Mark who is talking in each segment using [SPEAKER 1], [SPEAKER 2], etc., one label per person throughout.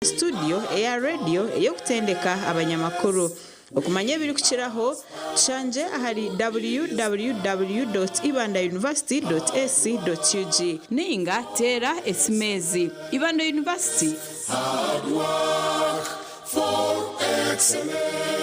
[SPEAKER 1] Situdiyo eya radiyo ey'okutendeka abanyamakuru. Okumanya ebirikukiraho, tushangye ahari www.ibandauniversity.ac.ug nainga teera esimu ezi, Ibanda University.
[SPEAKER 2] Hard work for excellence.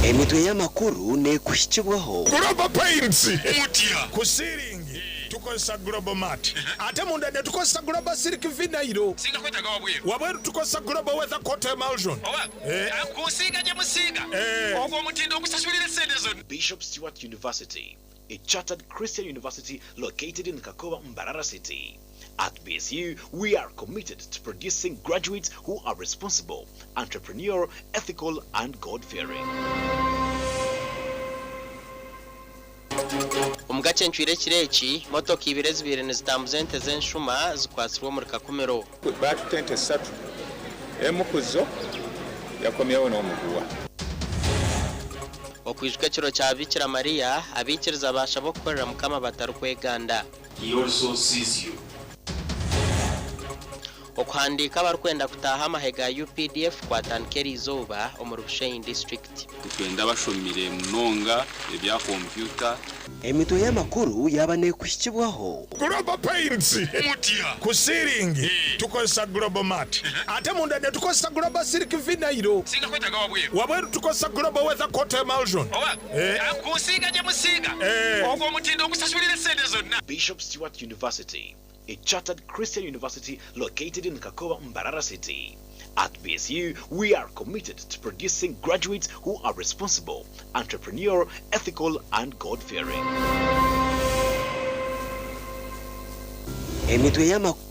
[SPEAKER 3] Emitwe y'amakuru neekuhikibwaho.
[SPEAKER 2] Global Paints ku siiringi tukozesa Global Mat ate munda netukozesa Global Silk Vinyl. Wabweru tukozesa Global Weather Coat Emulsion.
[SPEAKER 3] Bishop Stuart University, a chartered Christian university located in Kakoba, Mbarara City. At BSU, we are committed to producing graduates who are responsible, entrepreneurial, ethical, and God-fearing.
[SPEAKER 4] Omu gacencwire ekiro eki, motoka ibiri ezibaire nizitambuza ente z'enshuma zikwatsirwe omuri Kakumiro.
[SPEAKER 5] Baatuta ente satu, emu kuzo yakomyewo n'omuguwa.
[SPEAKER 4] Okwijuka ekiro kya Bikira Maria, abaikiriza baashaba okukorera Mukama batarikweganda.
[SPEAKER 6] He also sees you.
[SPEAKER 4] Okuhandiika abarikwenda kutaaha amahe ga UPDF kwatandika eriizooba omuri Bushenyi District.
[SPEAKER 6] Nitwenda abashomire munonga ebya kompyuta.
[SPEAKER 3] Emitwe y'amakuru yaaba neekuhikibwaho.
[SPEAKER 2] Global Paints ku siiringi tukozesa Global Mat ate munda netukozesa Global Silk Vinyl. Wabweru tukozesa Global Weather Coat Emulsion.
[SPEAKER 3] Bishop Stuart University, a chartered Christian university located in Kakoba, Mbarara City. At BSU, we are committed to producing graduates who are responsible, entrepreneurial, ethical, and God-fearing. Emitwe y'amakuru.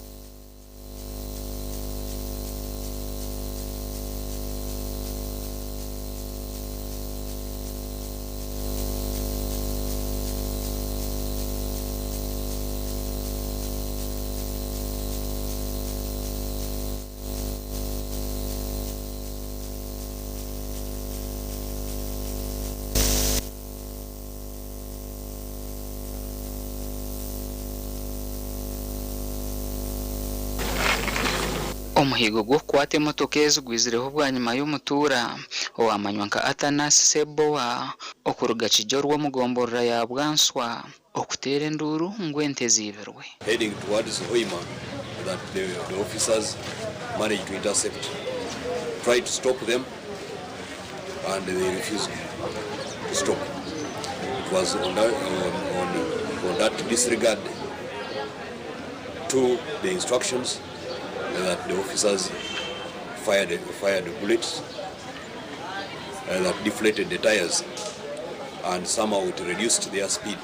[SPEAKER 7] Omuhigo gw'okukwata emotoka ezi gwizireho bwanyima y'omutuura owamanywa nka Atanas Ssebowa okuruga Kijorwa omu gomborora ya Bwanswa okuteera enduuru ngu ente ziibirwe.
[SPEAKER 8] Heading towards Hoima that the, the officers managed to intercept, tried to stop them and they refused to stop. It was on that, on, on, on that disregard to the instructions that the officers fired, fired bullets that deflated the tires and somehow it reduced their speed.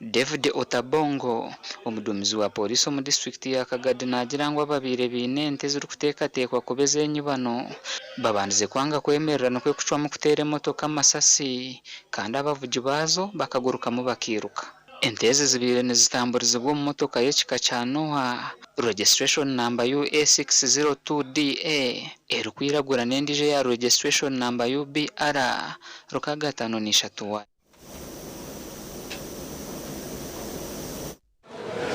[SPEAKER 7] David Otabongo, omuduumizi wa Pooriisi omu disiturikiti ya Kagadi naagira ngu ababaire baine ente ezirikuteekateekwa kuba ez'enyibano babandize kwanga kwemerera nikwo kucwamu kuteera emotoka amasasi kandi abavugi baazo bakagurukamu bakairuka. Ente ezi zibaire nizitamburizibwa omu motoka y'ekika kya Noah, registration number UA602DA, erikwiragura n'endiijo eya registration number UBR 653Y.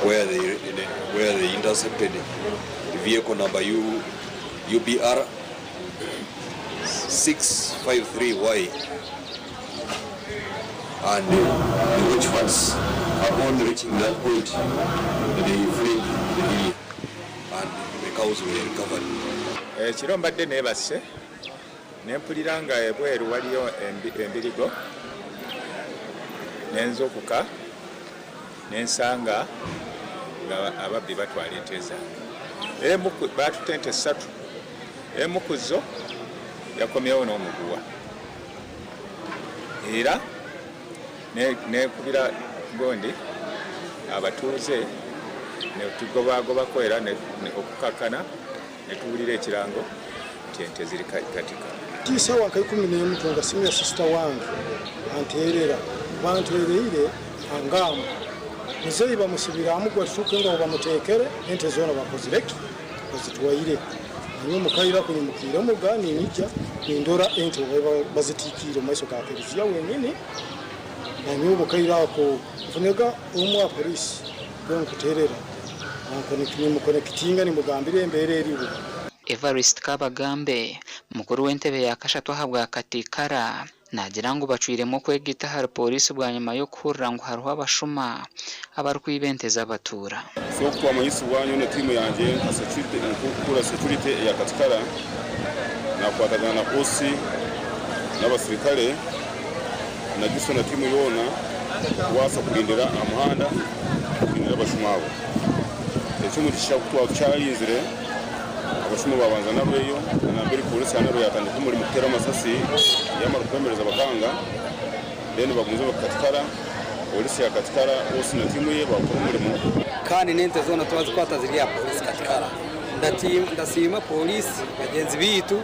[SPEAKER 8] Where they, where they intercepted vehicle number U, UBR 653Y and the watchmans upon reaching that point they fled the area and the cows were recovered.
[SPEAKER 5] Ekiro mbadde neebase ne mpulira nga ebweru waliyo embirigo ne nzuukuka ne nsanga nga ababbi batwala ente zange. Emu baatutte ente ssatu, emu ku zo yakomyewo n'omuguwa era nenkubira gundi abatuuze ne tugobaagobako era okukakkana ne tuwulira ekirango nti ente ziri katika.
[SPEAKER 9] Isawa nka 11 ntunga simu ya sisita wange anteerera, bwanteereire angamba muzeeyi bamusibire aha mugwa tutuuke nga bamuteekere ente zoona bakozire ki bazitwaire. Nanyowe mukaire ako nyimukiire omuga ninyija nindora ente obu bazitiikiire omu maiso ga kereziya wenyini. Nanyowe obukaire ako nfunega omu aha poliisi nkuteerera nimukonekitinga nimugambira embeera eriho.
[SPEAKER 7] Evarist Kabagambe, mukuru w'entebe ya kashatu ahabwa Katikara naagira ngu bacwiremu okwegaita ahari pooriisi bwanyima y'okuhurira ngu hariho abashuma abarikwiba ente z'abatuura.
[SPEAKER 6] So oku twamanyisibwa nyowe na tiimu yangye nka security nk'okukura security eya Katikara nakwatagana na OC n'abasirikare na Giso na tiimu yoona kubaasa kurindira aha muhanda kurindira abashuma abo. Eky'omugisha ku twaba tukyarinzire abashuma babanza narweyo na nambere polisi ya Narwe yatandika omurimo kuteera amasasi yamara kwemereza bakanga then bagumizamu bakatikara polisi ya Katikara OC na tiimu ye bakora omurimo.
[SPEAKER 10] Kandi n'ente zoona twazikwata ziri aha polisi Katikara. Ndasiima polisi bagyenzi baitu,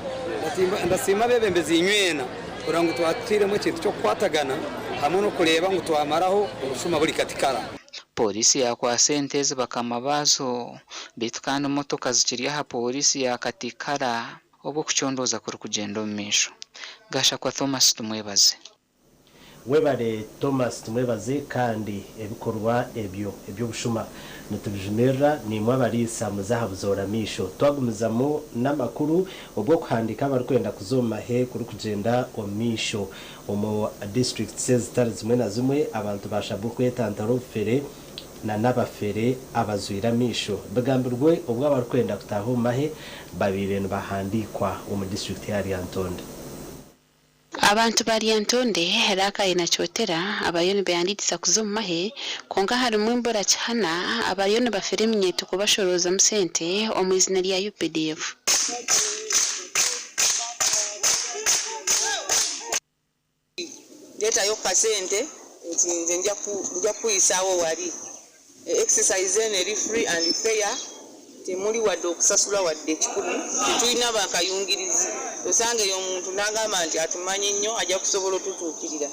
[SPEAKER 10] ndasiima abeebembezi inywena kureba ngu twatairemu ekintu ky'okukwatagana hamwe n'okureeba ngu twamaraho obushuma buri Katikara.
[SPEAKER 7] Pooriisi yaakwatsa ente ezi bakama baazo beitu kandi motoka zikiri aha pooriisi ya Katikara obwo okucondooza kurikugyenda omu maisho. Gashakwa Thomas Tumwebaze.
[SPEAKER 11] Webare Thomas Tumwebaze kandi ebikorwa ebyo eby'obushuma nitubijumirira naimwe abariisa muze aha buzoora maisho. Twagumizamu n'amakuru obwo okuhandiika abarikwenda kuza omu mahe kurikugyenda omu maisho omu disiturikiti ezitari zimwe na zimwe abantu baashabwa okwetantara obufere na n'abafere abazwire amaisho. Bigambirwe obwo abarikwenda kutaaha omu mahe babaire nibahandiikwa omu disiturikiti ya Lyantonde.
[SPEAKER 12] Abantu ba Lyantonde, Rakai na Kyotera abariyo nibeyandiikisa kuza omu mahe kwonka harimu embura kihana abariyo nibafera eminyeeto kubashoroozamu sente omu izina rya updf.
[SPEAKER 13] Leetayo ku kasente nti nze nja kukuhisaawo wali. Exercise eno eri free and fair, temuli wadde okusasula wadde ekikumi, tetulina ba kayungirizi. Osanga eyo omuntu n'agamba nti atumanyi nnyo ajja kusobola otutuukirira.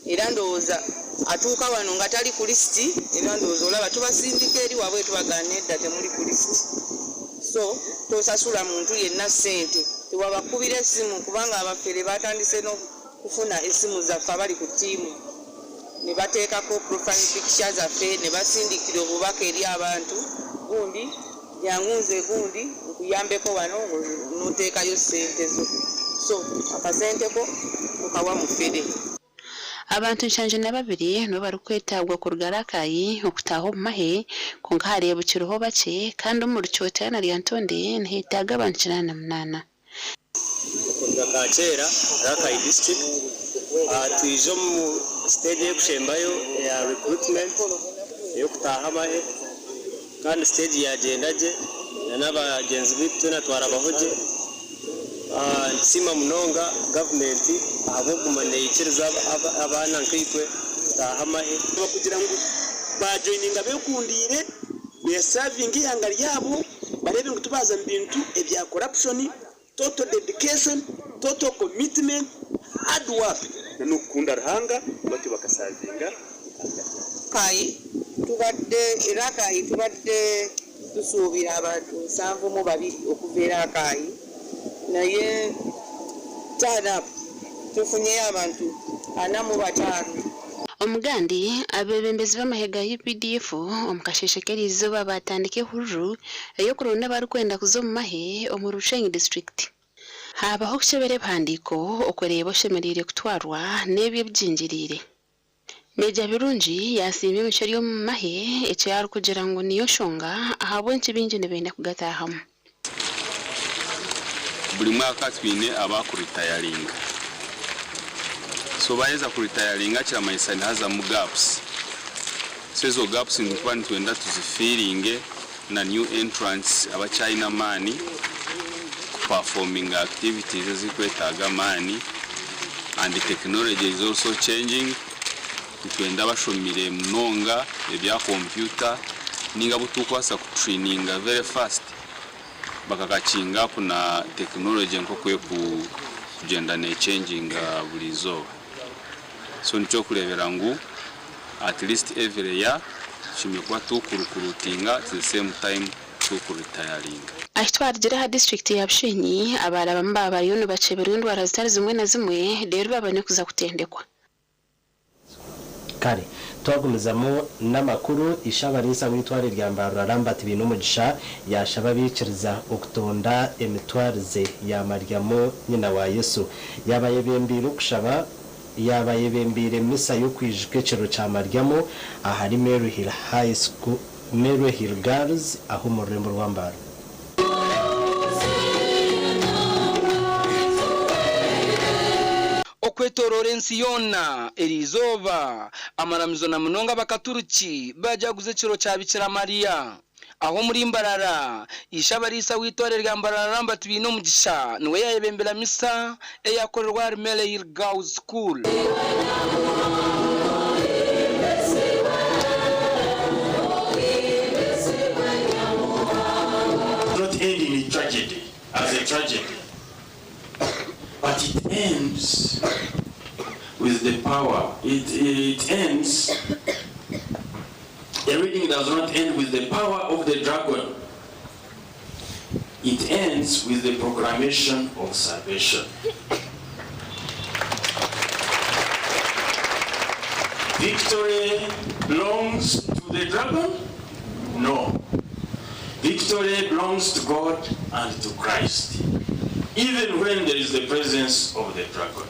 [SPEAKER 13] Era ndowooza atuuka wano nga tali ku lisiti era ndowooza olaba tubasindika eri wabweru tubagamba nedda temuli ku lisiti. So tosasula muntu yenna ssente, tewabakubira essimu kubanga abafere batandise n'okufuna essimu zaffe abali ku ttiimu ne bateekako profile picture zaffe ne basindikira obubaka eri abantu gundi jangu nze gundi nkuyambeko wano n'oteekayo ssente zo so akasente ko tokawa mufere.
[SPEAKER 12] Abantu 72 nibo barikwetaagwa kuruga Rakai okutaaha omu mahe kwonka hareebukirweho bakye kandi omuri Kyotera na Lyantonde niheetaaga abantu 88.
[SPEAKER 14] Okuruga Kakyera, Rakai district, twija omu stage erikushembayo eya recruitment ey'okutaaha amahe kandi stage yagyenda gye na n'abagyenzi baitu twena twarabaho gye. Nitusiima munonga gavumenti ahabw'okuguma neikiriza abaana nkaitwe kutaaha amahe.
[SPEAKER 15] Kugira ngu Baajoininga beekundiire, beesaavinge eihanga ryabo, bareebe ngu tibaaza mu bintu ebya corruption, total dedication, total commitment, hard work na n'okukunda Ruhanga batyo bakasaavinga eihanga ryabo.
[SPEAKER 13] Rakai tubadde Rakai tubadde tusuubira abantu 72 okuva e Rakai naye turn up tufunyeyo abantu 45.
[SPEAKER 12] Omugandi, Abeebembezi b'amahe ga updf omu kasheeshe k'eriizooba baatandika ehururu ey'okuronda abarikwenda kuza omu mahe omuri Rushenyi disiturikiti. Haabaho okukyebera ebihandiiko okureeba oshemereire kutwarwa n'ebyo ebigingiriire. Meeja Birungi yaasiima emicwe eri omu mahe eki arikugira ngu niyo nshonga ahabw'enki baingi nibenda kugataahamu.
[SPEAKER 16] Buri mwaka twine abakuritayaringa. So baheza kuritayaringa kiramanyisa nihazamu gaps. So ezo gaps nituba nitwenda tuzifiiringe na new entrants abakyayine amaani kuperforminga activities ezirikwetaaga amaani and technology is also changing. Nitwenda abashomire munonga ebya kompyuta ninga abu turikubaasa kutraininga very fast bakakakinga up na tekinologye nk'oku erikugyenda nechenginga buri izooba. So nikyokureebera ngu at least every year tushemereire kuba turikurukurutinga at the same time turikuritayaringa.
[SPEAKER 12] Ahi twarugire aha disiturikiti ya Bushenyi, abaarabamu baaba bariyo nibakyeberwa endwara zitari zimwe na zimwe reero babone kuza kutendekwa.
[SPEAKER 11] Kare twagumizamu n'amakuru, Ishe-abariisa w'eitware rya Mbarara Lambert Bainomugisha yaashaba abaikiriza okutonda emitwarize ya Mariamu nyina wa Yesu. Yaaba ayebembeire okushaba yaaba ayebembeire misa y'okwijuka ekiro kya Mariamu ahari Maryhill High School, Maryhill Girls aho omu rurembo rwa Mbarara.
[SPEAKER 17] Okwetoroora ensi yoona eri izooba, amaramizo na munonga abakaturiki bajaguza ekiro kya Bikira Maria. Aho omuri Mbarara, Ishe abariisa w'eitware rya Mbarara Lambert Bainomugisha niwe yayebembera misa eyakorerwa ahari Maryhill Girls School.
[SPEAKER 18] Not end in tragedy as a tragedy but it ends with the power it, it ends the reading does not end with the power of the dragon it ends with the proclamation of salvation Victory belongs to the dragon? No. Victory belongs to God and to Christ, even when there is the presence of the dragon.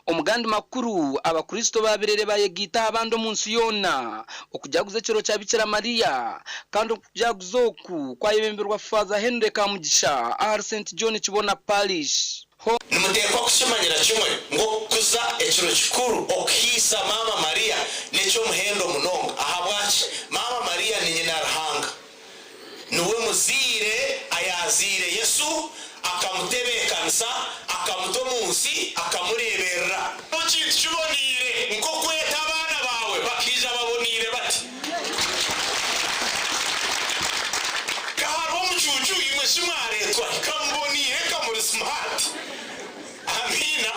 [SPEAKER 17] Omu gandi makuru, Abakristo ba Birere bayegaita aha bandi omu nsi yoona okujaguza ekiro kya Bikira Maria kandi okujaguza oku kwayebemberwa Faaza Henry Kamugisha ahari Saint John Kibona Parish. Ho.
[SPEAKER 19] Nimuteekwa kukimanyira kimwe ngu okukuza ekiro kikuru okuhaisa Maama Maria n'eky'omuhendo munonga. Ahabwaki? Maama Maria ni nyina Ruhanga. Niwe muzaire ayaazaire Yesu, akamutebeekanisa, akamuta omu nsi, akamureeberera. Tihariho kintu kiboneire nk'okweta abaana baawe bakaija baboneire bati. Ka hariho omucuucu, imwe shi mwareetwa hi? Ka muboneire, ka muri simaati. Amiina.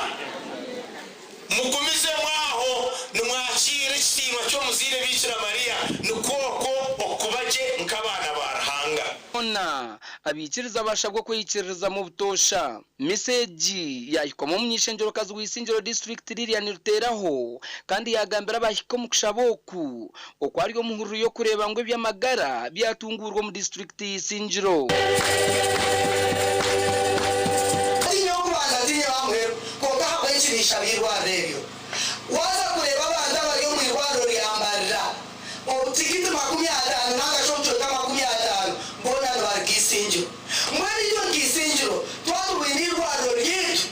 [SPEAKER 19] Mugumizemu aho nimwakiira ekitiinwa ky'omuzaire Biikira Mariya, nikwo okwo okuba gye nk'abaana ba Ruhanga.
[SPEAKER 17] Boona abaikiriza baashabwa okweyikiririzamu obutoosha. Misa egi yaahikwamu omuny'eishengyerokazi wa Isingiro disiturikiti Lilian Ruteraho kandi yaagambira abaahika omu kushaba oku oku ari omuhururu y'okureeba ngu eby'amagara byatunguurwa omu disiturikiti ya Isingiro.
[SPEAKER 20] Tiinye w'okubanza, tiinye w'aha muheru, kwonka ahabw'enki ninshaba eirwariro eryo? Waaza kureeba abantu abari omu irwariro rya Mbarara, obutikiti 50 nanga shi obucweka 50 boona nibaruga Isingiro. Mbwenu itwe nka Isingiro twatubwine eirwariro ryaitu,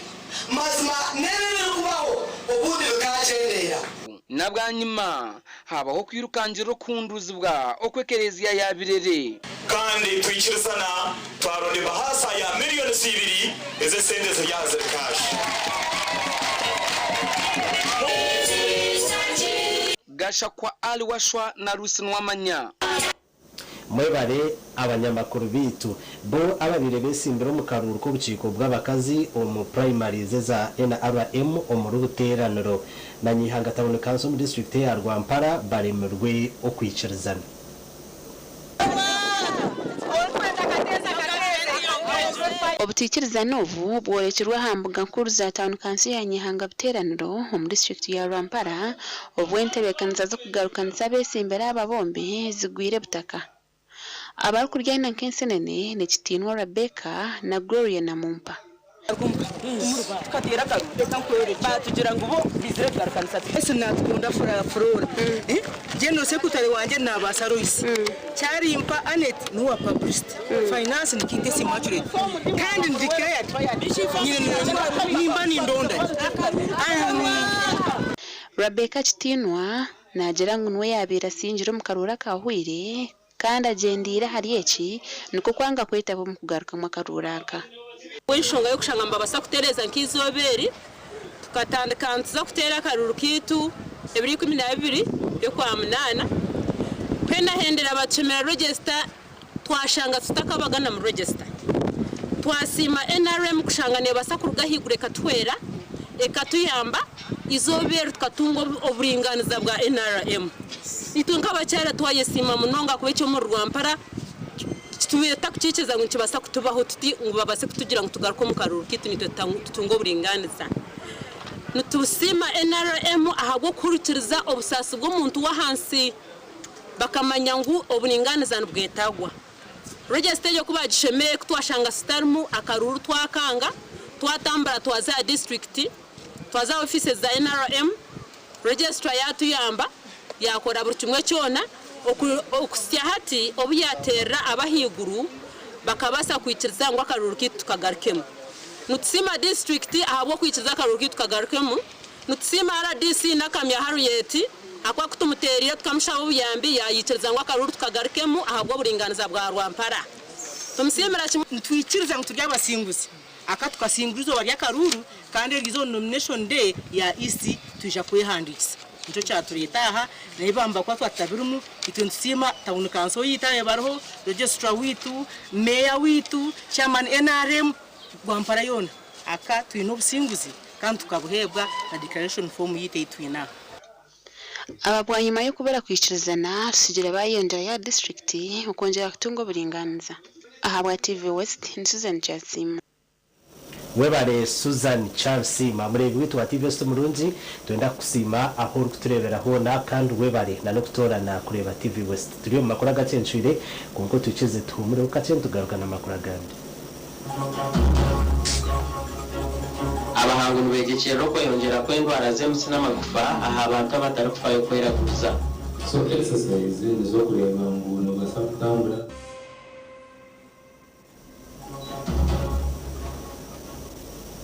[SPEAKER 20] mazima n'ebi ebirikubaho obundi bikaakyendeera.
[SPEAKER 17] Na bwanyima haabaho okwirukangirira okuhunduuzibwa okw'ekereziya ya Birere.
[SPEAKER 19] Kandi twikirizana twaronda ebahaasa ya millions ibiri ez'esente ziri aha ziri cash.
[SPEAKER 17] Gashakwa Ali Washwa na Lucy Nuwamanya.
[SPEAKER 11] Mwebare abanyamakuru beitu. Bo ababaire besimbire omu karuuru k'obukiiko bw'abakazi omu primaries eza NRM omuri Buteeraniro na Nyihanga Town Council omu disiturikiti eya Rwampara baremirwe okwikirizana.
[SPEAKER 12] Obutaikirizana obu bworekirwe aha mbuga nkuru za tauni kanso ya Nyihanga Buteeraniro omu disiturikiti ya Rwampara obu entebeekanisa z'okugarukanisa abeesimbire aba bombi zigwire butaka. Abarikuryana nk'ensenene ni Kitiinwa Rebecca na Gloria Namumpa.
[SPEAKER 21] Tukateera akaruru reka nkwereke baatugira ngu bo baizire kugarukanisa Yesu natukunda Flora General Secretary wangye Nabaasa Loyce Kyarimpa Annet n'owa Publicity Finance ni Kintesi Immaculate kandi ndi declared nyine nimba nindonda
[SPEAKER 12] Rebecca Kitiinwa naagira ngu niwe yaabaire asingire omu karuuru akaahweire Kandi agyendeire ahari eki, nikwo kwanga kwetaba omu kugarukamu akaruuru aka.
[SPEAKER 1] Ahabw'enshonga y'okushanga nibabaasa kutereeza nk'eizooba eri, tukatandika nituza kuteera akaruuru kaitu ebiro 12 by'Okwamunaana. Kwenahendera batushomera register twashanga tutakabagana mu register. Twasiima NRM kushanga neebaasa kuruga ahaiguru ekatuhwera, ekatuyamba, eizooba eri tukatunga oburingaaniza bwa NRM. Itwe nk'abakyara twayesiima munonga ahakuba eky'omuri Rwampara tubaire tutakukiikiriza ngu nikibaasa kutubaho tuti ngu babaase kutugira ngu tugaruke omu karuuru kaitu naitwe tutunge oburingaaniza. Nitusiima NRM ahabw'okuhurikiriza obusaasi bw'omuntu w'ahansi bakamanya ngu oburingaaniza nibwetagwa. Regisita egyo ku baagishomire ku twashanga tutarimu akaruuru twakanga, twatambura twaza aha disiturikiti, twaza aha ofiisi za NRM, Registrar yaatuyamba yaakora buri kimwe kyona okuhitsya hati obu yaateerera ab'ahaiguru bakabaasa kwikiriza ngu akaruuru kaitu tukagarukemu. Nitusiima disiturikiti ahabw'okwikiriza akaruuru kaitu tukagarukemu. Nitusiima rdc Nakamya Harriet ahakuba ku tumuteereire tukamushaba obuyambi yaayikiriza ngu akaruuru tukagarukemu ahabw'oburingaaniza bwa Rwampara. Tumusiimira kimwe.
[SPEAKER 21] Nitwikiriza ngu turi abasinguzi. Aka tukasingura eizooba ry'akaruuru kandi eryo izooba nomination day ya EC twija kwehandiikisa. Nikyo kyatureeta aha naye bamba kuba twatabirimu itwe nitusiima town council yaitu ahu bariho, registrar waitu, meeya waitu, chairman NRM Rwampara yoona. Aka twine obusinguzi kandi tukabuheebwa na declaration form yaitu ei twine aha.
[SPEAKER 12] Aba bwanyima y'okubura kwikirizana, Rusigyire baayeyongyerayo aha disiturikiti okwongyera kutunga oburingaaniza. Ahabwa TV West, ni Susan Kyasiima.
[SPEAKER 11] Webare Susan Kyarsiima mureebi waitu wa TV West omurungi, twenda kukusiima ahu orikutureebera hoona kandi webare na n'okutoorana kureeba TV West. Turi omu makuru agacencwire kwonka otwikirize tuhuumureho kakye nitugaruka n'amakuru agandi.
[SPEAKER 4] Abahangu nibegyekyerera okweyongyera kw'endwara z'emitsi n'amagufa aha bantu abatarikufayo kweraguza.
[SPEAKER 22] So exercise nizokureeba ngu nobasa kutambura.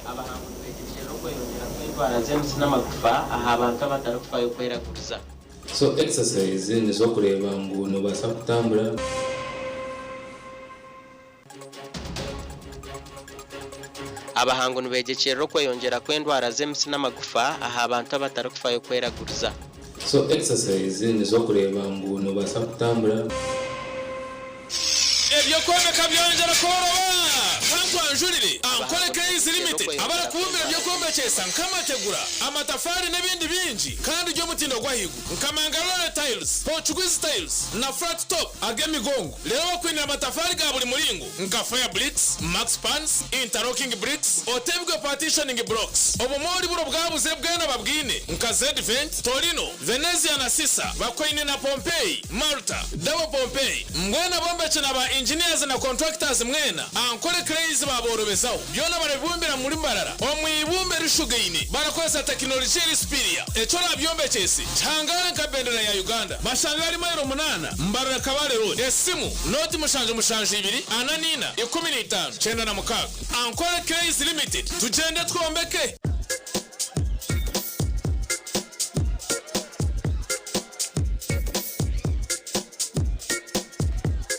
[SPEAKER 4] Abahangu nibegyekyerera okweyongyera kw'endwara z'emitsi n'amagufa aha bantu abatarikufayo kweraguza.
[SPEAKER 22] So exercise nizokureeba ngu nobasa kutambura.
[SPEAKER 4] Abahangu nibegyekyerera okweyongyera kw'endwara z'emitsi n'amagufa aha bantu abatarikufayo kweraguriza.
[SPEAKER 22] So exercise nizokureeba ngu nobaasa kutambura.
[SPEAKER 23] Eby'okwombeka byongyera kworoba. Kankwanjurire Ankole Cranes Limited abarikubumbira eby'okwombekyesa nk'amategura, amatafaari n'ebindi bingi kandi by'omutindo gw'ahaiguru. Nka Mangalore Tiles, Portuguese Tiles na Flat Top ag'emigongo. Reero bakwinire amatafaari ga buri muringo nka Fire Bricks, Max Pans, Interlocking Bricks, Otebwe Partitioning Blocks. Obumoori buro bwabuze bwena babwine nka Z-Vent, Torino, Venezia na Sisa. Bakwaine na Pompeii, Malta, Double Pompeii. Mbwenu abombeki na ba engineers na contractors mwena, Ankole Clays baaborobezaho. Byona barabibumbira muri Mbarara omu ibumba erishugaine barakozesa tekinologiya eri superior. Eki orabyombekyese kihangare nka bendera ya Uganda. Bashange ahari mailo munaana Mbarara Kabale Road. Esimu, nooti mushanju mushanju ibiri ana na ina 15 96. Ankole Clays Limited, tugyende twombeke!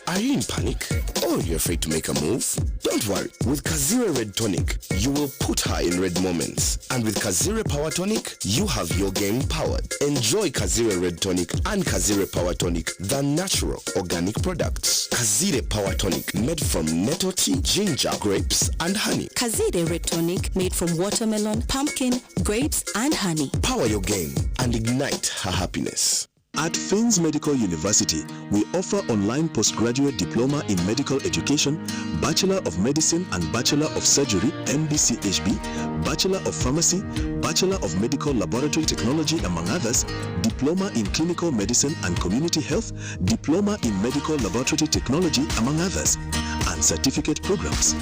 [SPEAKER 2] Are you in
[SPEAKER 3] panic? Or you're afraid to make a move? Don't worry. With Kazire Red Tonic, you will put her in red moments. And with Kazire Power Tonic, you have your game powered. Enjoy Kazire Red Tonic and Kazire Power Tonic, the natural organic products. Kazire Power Tonic, made from nettle tea, ginger, grapes, and honey.
[SPEAKER 5] Kazire Red Tonic made from watermelon, pumpkin, grapes, and honey.
[SPEAKER 3] Power your game and ignite her happiness.
[SPEAKER 8] At Finns Medical University, we offer online postgraduate diploma in medical education, Bachelor of Medicine and Bachelor of Surgery, MBCHB, Bachelor of Pharmacy, Bachelor of Medical Laboratory Technology, among others, Diploma in Clinical Medicine and Community Health, Diploma in Medical Laboratory Technology, among others, and certificate programs.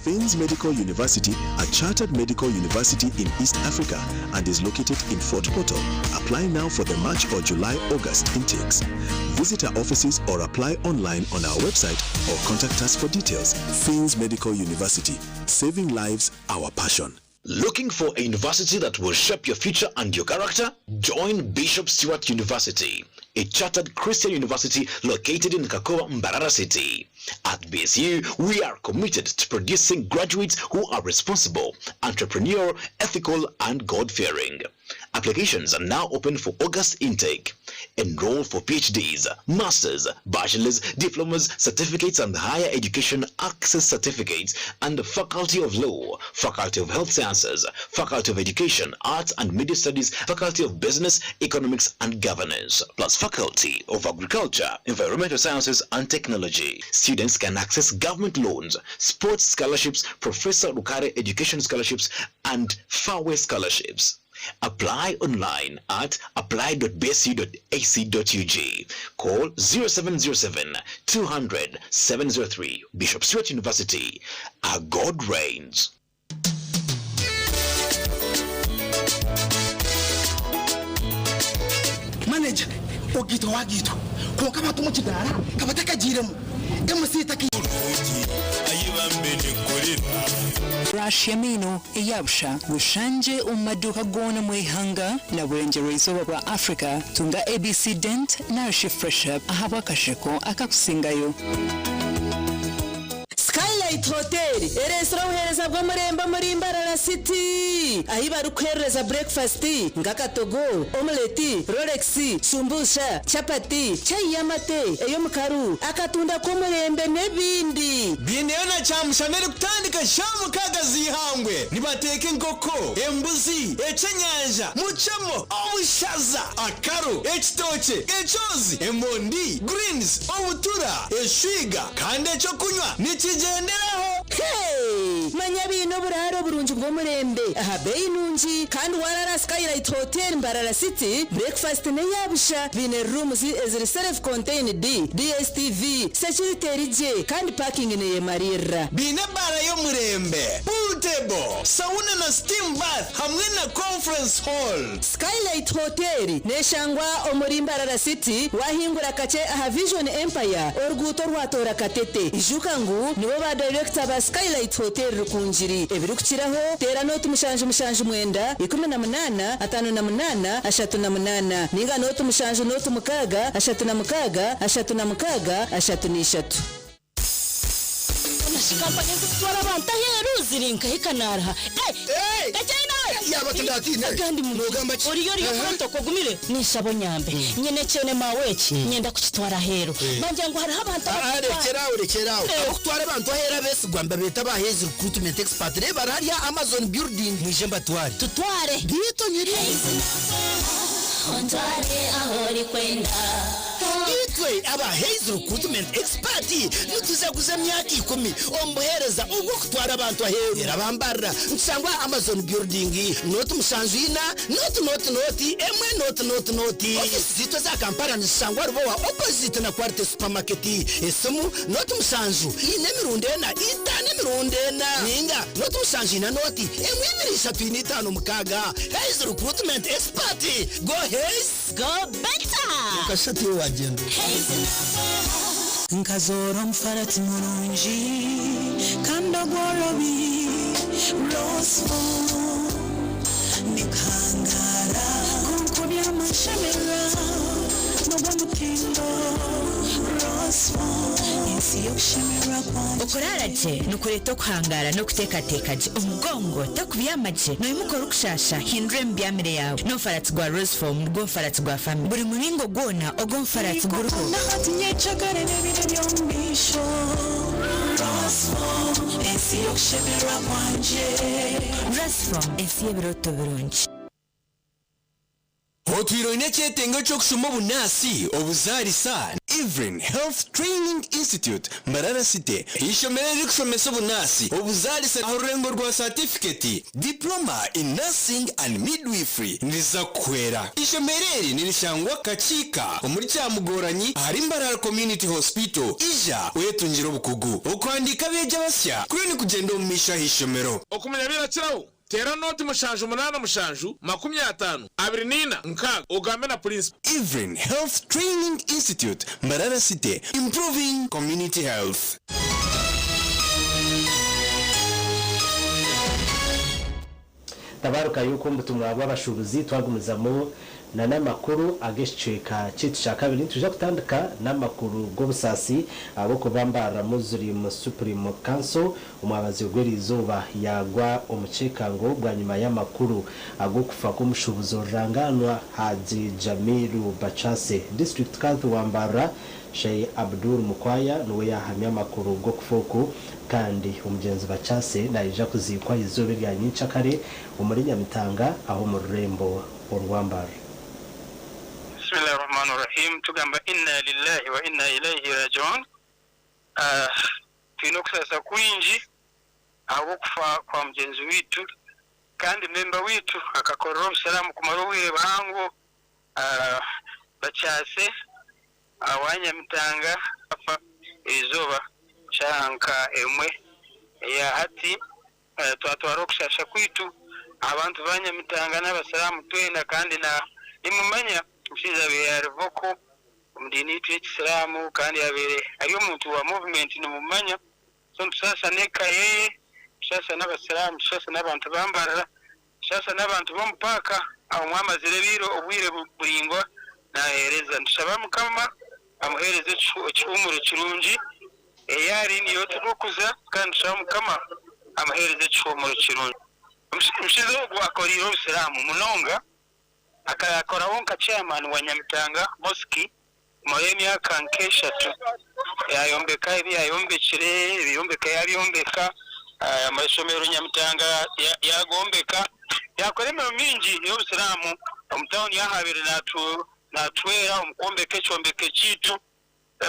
[SPEAKER 8] Finns Medical University, a chartered medical university in East Africa and is located in Fort Portal. Apply now for the March or July August intakes. Visit our offices or apply online on our website or contact us for details. Finns Medical University, saving lives, our passion.
[SPEAKER 24] Looking for a university that will shape your future and your character? Join Bishop Stewart University, a chartered Christian university located in Kakoa, Mbarara City. At BSU, we are committed to producing graduates who are responsible, entrepreneurial, ethical, and God-fearing. Applications are now open for August intake. Enroll for PhDs, Masters, Bachelors, Diplomas, Certificates and Higher Education Access Certificates and the Faculty of Law, Faculty of Health Sciences, Faculty of Education, Arts and Media Studies, Faculty of Business, Economics and Governance, plus Faculty of Agriculture, Environmental Sciences and Technology. Students can access government loans, sports scholarships, Professor Rukare Education Scholarships and Fairway Scholarships. Apply online at apply.bsu.ac.ug. Call 0707 200 703. Bishop Stuart University. Our God reigns.
[SPEAKER 25] Manager ogiitwa wagiitwa kwonka abantu omu kidaara kabatakagiiremu MC taki
[SPEAKER 26] Brush y'amaino eya busha gushangye omu maduuka goona omu ihanga na burengyerwa-izooba bwa Africa. Tunga ABC Dent narishi Fresh Up ahabw'akasheko akakusingayo.
[SPEAKER 27] Skylight Hotel ereetsire obuheereza bw'omurembe omuri Mbarara City ahi barikuheerereza breakfast nk'akatogo, omelette, rolex, shumbusha, chapati, chai y'amate, ey'omukaru, akatunda k'omurembe n'ebindi.
[SPEAKER 28] Biineyo na kyamushana erikutandika shaaha mukaaga z'eihangwe. Nibateeka enkoko, embuzi, ekyenyanja, mucemo, obushaza, akaru, ekitookye, ekyozi, emondi, greens, obutura, eshwiga kandi ekyokunywa nikigyenderaho.
[SPEAKER 27] Hey! Manya biine oburaaro burungi bw'omurembe aha beeyi nungi kandi waraara aha Skylight Hotel Mbarara City, breakfast n'eya busha. Biine rooms eziri self contained, DSTV, security eri gye kandi parking neyemariirira.
[SPEAKER 28] Biine ebaara y'omurembe, pool table, sauna na steam bath hamwe na conference hall.
[SPEAKER 27] Skylight Hotel neshangwa omuri Mbarara City wahingura kakye aha Vision Empire oruguuto orwatoora Katete. Ijuka ngu nibo ba director ba Skylight Hotel Rukungiri. Ebirikukiraho teera nooti 779 18 58 38 ninga nooti 7 nooti 6 36 36 33.
[SPEAKER 29] Mbwenu shi kampani ezirikutwara abantu aheeru ziri nkahi kanaaruha?
[SPEAKER 25] Yaaba tindatiine.
[SPEAKER 29] Agandi
[SPEAKER 25] Noogamba ki?
[SPEAKER 29] Oriyo oriyo
[SPEAKER 25] Aha.
[SPEAKER 29] protocol ogumire ninshaba onyambe. Nyine ekyene maawe eki nyenda kukitwara aheeru. Bangira ngu hariho abantu
[SPEAKER 25] Ah, ah,
[SPEAKER 29] abarikutwara.
[SPEAKER 25] rekyera aho rekyera aho.
[SPEAKER 29] Eh.
[SPEAKER 25] Abakutwara abantu aheeru abeesigwa nibabeeta ba Hays Recruitment Expert. Reeba bari hariya Amazon building. Mwije mbatware.
[SPEAKER 29] Tutware.
[SPEAKER 25] Biitu nyiri.
[SPEAKER 29] Ontware ahu orikwenda.
[SPEAKER 25] Itwe aba Hays Recruitment Expert nitujaguza emyaka ikumi omu buheereza obw'okutwara abantu aheeru. Reero abambarira nitushangwa aha Amazon Building, nooti 74, nooti nooti nooti, emwe nooti nooti nooti. Ofiisi zaitu eza Kampala nizishangwa Rubowa opposite na Quality Supermarket. Esimu nooti 7, ina emirundi ena, itaano emirundi ena, ninga nooti 7 ina nooti, emwe ibiri ishatu ina itaano mukaaga. Hays Recruitment Expert, go Hays!
[SPEAKER 29] Go better!
[SPEAKER 25] Okashusha tiwe wagyenda.
[SPEAKER 30] Nkazoora omufarati murungi kandi ogworobi Roseful nikangara kunkubya amashemererwa n'ogw'omutindo Roseful.
[SPEAKER 6] Okuraara gye nikureeta okuhangaara n'okuteekateeka gye. Omugongo takubyama gye, noimuka orikushaasha, hindura emibyamire yaawe. N'omufaratsi gwa Rosefoam nigwo mufaratsi gwa famire. Buri muringo gwona ogw'omufaratsi guriho. Rosefoam, ensi y'ebirooto birungi.
[SPEAKER 7] Otwire oine ekyetengo ky'okushoma obunaasi, obuzaarisa? Evelyn Health Training Institute, Mbarara City, eishomero eririkushomesa obunaasi, obuzaarisa aha rurengo rwa saatifiketi, Diploma in Nursing and Midwifery, niriza kukuhwera. Eishomero eri nirishangwa Kakiika omuri Kyamugoranyi ahari Mbarara Community Hospital. Ija oyetungire obukugu. Okuhandiika abeegi abasya kuriyo nikugyenda omu maisho aha ishomero.
[SPEAKER 23] Okumanya birakiraho, Teera nooti 7 8 7 50 24 6 ogambe na purinsipo.
[SPEAKER 7] Evelyn Health Training Institute, Mbarara City, Improving Community Health.
[SPEAKER 11] Tabaruka y'oku omu butumwa bw'abashuubuzi twagumizamu na n'amakuru ag'ekicweka kyaitu kya kabiri. Nitwija kutandika n'amakuru g'obusaasi ahabw'okuba Mbarara Muslim Supreme Council Omwabazyo gw'eriizooba yaagwa omu kyekango bwanyima y'amakuru ag'okufa kw'omushuubuzi orurangaanwa Haji Jamiru Bachase. Disiturikiti Kadhi wa Mbarara, Sheikh Abdul Mukwaya niwe yaahamya amakuru g'okufa oku kandi omugyenzi Bachase naija kuziikwa ah'eizooba erya nyenkyakare omuri Nyamitanga ah'omu rurembo orwa Mbarara.
[SPEAKER 9] Bismillah Rahman Rahim tugamba Inna lillahi wa inna ilaihi rajiun. Twine okusaasa kwingi ahabw'okufa kwa mugyenzi waitu kandi memba waitu akakorera obusiraamu kumara obwire buhango Bakyase owa Nyamitanga afa erizooba shaaha nka emwe eya hati. Twatwara okushaasha kwaitu aha bantu ba Nyamitanga n'abasiraamu twena kandi na nimumanya omushaija abaire ari vocal omu diini yaitu y'ekisiraamu kandi abaire ari omuntu wa movement nimumumanya so nitusaasa n'eka yeye, nitusaasa n'abasiraamu, nitusaasa n'abantu ba Mbarara, nitusaasa n'abantu b'omu paaka ahu mwamazire ebiiro obwire buraingwa naheereza. Nitushaba Mukama amuheereze ekihuumuro kirungi ei ari niyo turikuza kandi nitushaba Mukama amuheereze ekihuumuro kirungi. Omushaija ogu akoreire obusiraamu munonga. Akakoraho nka chairman wa Nyamitanga Mosque kumara emyaka nk'eshatu. Yayombeka ebi yayombekire, ebyombeko yabyombeka, amashomero Nyamitanga yagombeka, yakora emirimo mingi y'obusiraamu omu tawuni ahabaire natuhwera omu kwombeka ekyombeko kyaitu.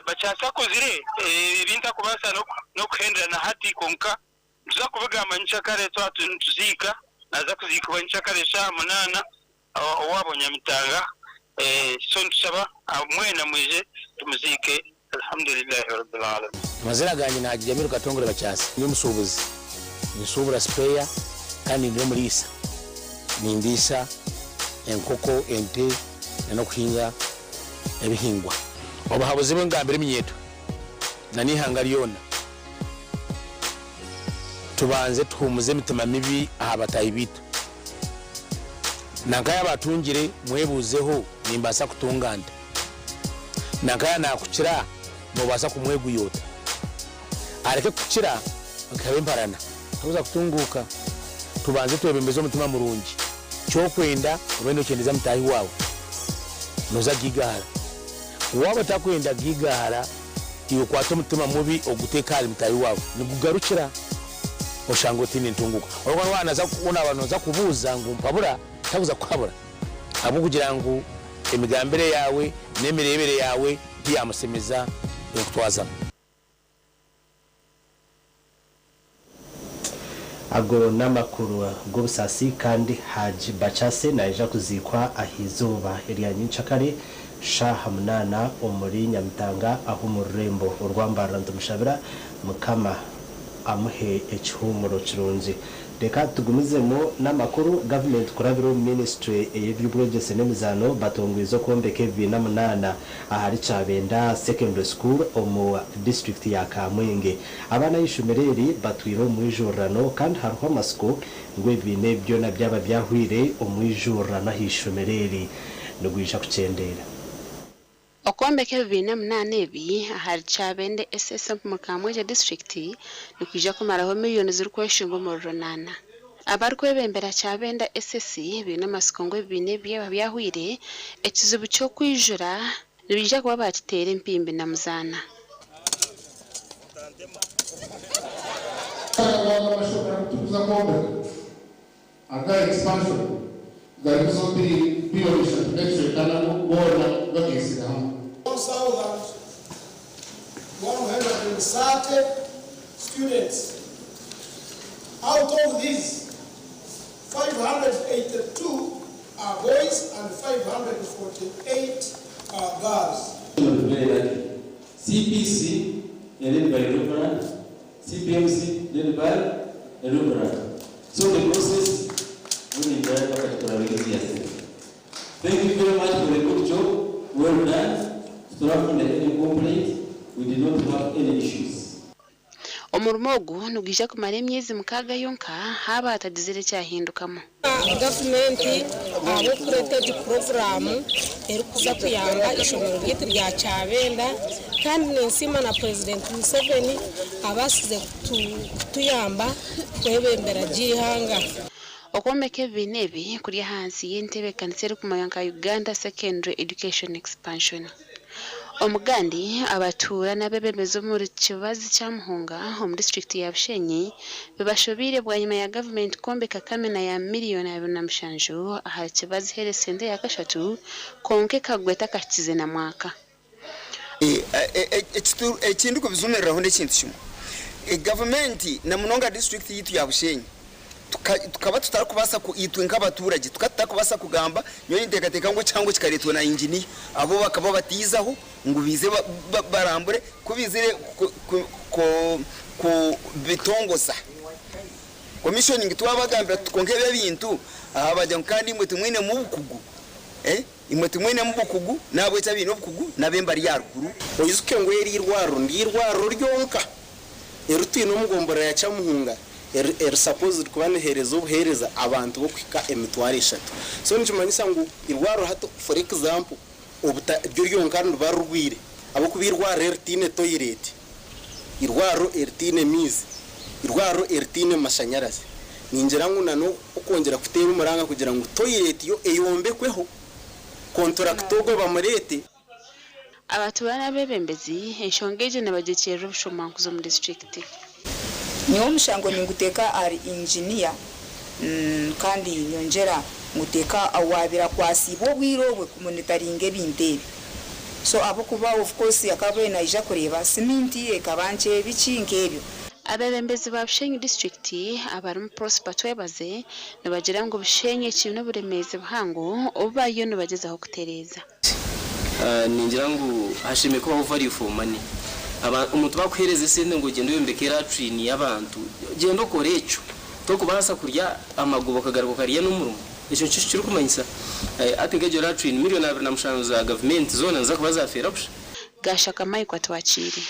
[SPEAKER 9] Bakyasakozire ebi ntakubaasa n'okuhendera na hati kwonka Nituza kubigamba nyenkyakare twaba turiyo nituziika. Naaza kuziikibwa nyenkyakare eshaaha munaana owaabo Nyamitanga. So nitushaba mwena mwije tumuziike. Alhamdulillahi Rabbil Alamin.
[SPEAKER 10] Amazina gangye ni Haji Jamiru Katongore Bakyasi. Ndi omushuubuzi, ninshuubura sipeeya kandi ndi n'omuriisa. Nindiisa enkoko, ente n'okuhinga ebihingwa. Obuhabuzi bu ngambira eminyeeto n'eihanga ryona. Tubanze tuhumuze emitima mibi aha bataahi baitu. Nanka yaaba atungire, mwebuuzeho, Nimbaasa kutunga nta? Nanka yaaba naakukira, noobaasa kumweguya ota? Areke kukukira okihaba emparana, tokuza kutunguuka. Tubanze twebembeze omutima murungi. Ky'okwenda obe nookyendeza mutaahi waawe, nooza kugigahara. Waaba otakwenda kugigahara, Iwe kwata omutima mubi oguteeke ahari mutaahi waawe, nigugarukira oshange otaine ntunguuka. Ahabw'okuba waaba naza waaba nooza kubuuza ngu mpabura, takuza kukuhabura ahabw'okugira ngu emigambire yaawe n'emireebere yaawe tiyamushemeza enkutwazamu.
[SPEAKER 11] Ago n'amakuru g'obusaasi kandi Hajj Bachase naija kuziikwa ah'eizooba erya nyenkyakare shaaha munaana omuri Nyamitanga ah'omu rurembo orwa Mbarara Nitumushabira Mukama amuhe ekihuumuro kirungi. Reka tugumizemu n'amakuru, Gavumenti kurabira omu minisiture ey'eby'obwegyese n'emizaano batongwize okwombeka ebibiina munaana ahari Kyabenda Secondary School omu disiturikiti ya Kamwenge. Abaana ah'eishomero eri batwire omu mwijururano kandi hariho amatsiko ngu ebibiina ebi byona byaba byahwire, omwijururano ah'eishomero eri nigwija kukyendeera.
[SPEAKER 12] Okwombeka ebibiina munaana ebi ahari Kyabende SS omu Kamwengye disiturikiti nikwija kumaraho miriyoni zirikweshunga omuri runaana. Abarikwebembera Kyabenda SS baine amatsiko ngu ebibiina ebi byaba byahweire, ekizibu ky'okwijura nibaija kuba baakiteera empimbi na muzaana.
[SPEAKER 1] Amashomero agu turikuza kwombeka aga expansion garimu zo biliyoni ishatu n'ebicweka nago goona gageisire hamwe.
[SPEAKER 13] 1,130 students. Out of these, 582 are boys and 548 are girls.
[SPEAKER 22] Very lucky. CPC led by Reverend, CPMC led by a Reverend. So the process will be very easier. Thank you very much for the good job. Well done. From any complaint, we did not have any issues.
[SPEAKER 12] Omurimo ogu nigwija kumara emyezi mukaaga yonka haaba hatagizire ekyahindukamu.
[SPEAKER 14] Gavumenti ahabw'okureeta egi puroguraamu erikuza kuyamba ishomero ryaitu rya Kyabenda, kandi ninsiima na Purezidenti Museveni abaasize kutuyamba kwebembera gye eihanga.
[SPEAKER 12] Okwombeka ebibiina ebi kuri ahansi y'entebeekanisa erikumanywa nka Uganda Secondary Education Expansion. Omugandi abatuura n'abeebembezi omuri Kibazi kya Muhunga omu disiturikiti ya Bushenyi bibashobeire bwanyima ya gavumenti kwombeka kamina ya miriyoni 27 ahari Kibazi Health Centre eya kashatu kwonka ekagwa etakahikize na mwaka.
[SPEAKER 15] Eki ndikubijumiriraho n'ekintu kimwe, gavumenti na munonga disiturikiti yaitu ya Bushenyi tukaba tutarikubaasa itwe nk'abaturage tukaba tutarikubaasa kugamba, nyowe ninteekateeka ngu ekihango kikareetwa na inginiya abo bakaba batiizaho ngu baize barambure ku baizire kubitongoza commissioning twabagambira tuti kwonka ebi ebintu aha bagira ngu kandi imwe timwinemu obukugu Imwe timwinemu bukugu, n'ahabw'ekyo abaine obukugu n'ab'embari ya ruguru.
[SPEAKER 16] Oijuke ngu eri irwariro niryo irwariro ryonka eri twine omu gomborora ya Kyamuhunga eri supposed kuba niriheereza obuheereza abantu b'okuhika 3000. So nikimanyisa ngu irwariro hati for example obuta ryo ryonka niriba rirwire ahabw'okuba irwariro eritaine toilet, irwariro eritaine maizi, irwariro eritaine mashanyarazi. Ningira ngu na n'okwongyera kuteera omuranga kugira ngu toilet yo eyombekweho, kontrakita ogwo bamureete.
[SPEAKER 12] Abatuura n'abeebembezi enshonga egyo nibagyekyerera obushomankuzi omu disiturikiti.
[SPEAKER 17] Nyowe omushango ninguteeka ahari inginiya kandi nyongyera nguteeka owaabaire akwasiibwe obwire obwe kumonitaringa ebintu ebi. So ahabw'okuba of course akaba abaire naija kureeba siminti ekaba nkye biki nk'ebyo.
[SPEAKER 12] Abeebembezi ba Bushenyi disiturikiti abarimu Prosper Twebaze nibagira ngu Bushenyi ekiine oburemeezi buhango obu bariyo nibagyezaho kutereeza.
[SPEAKER 18] Ningira ngu hashemereire kubaho value for money. Omuntu bakuheereza esente ngu ogyende oyombeke latrine y'abantu, gyenda okore ekyo. Torikubaasa kurya amagoba okagaruka okarya n'omurimo. Ekyo nikyo kirikumanyisa. Hati nk'egyo latrine, miriyoni 27 za gavumenti zoona niziza kuba zafeera busha.
[SPEAKER 12] Gashaka Michael Atwakiire.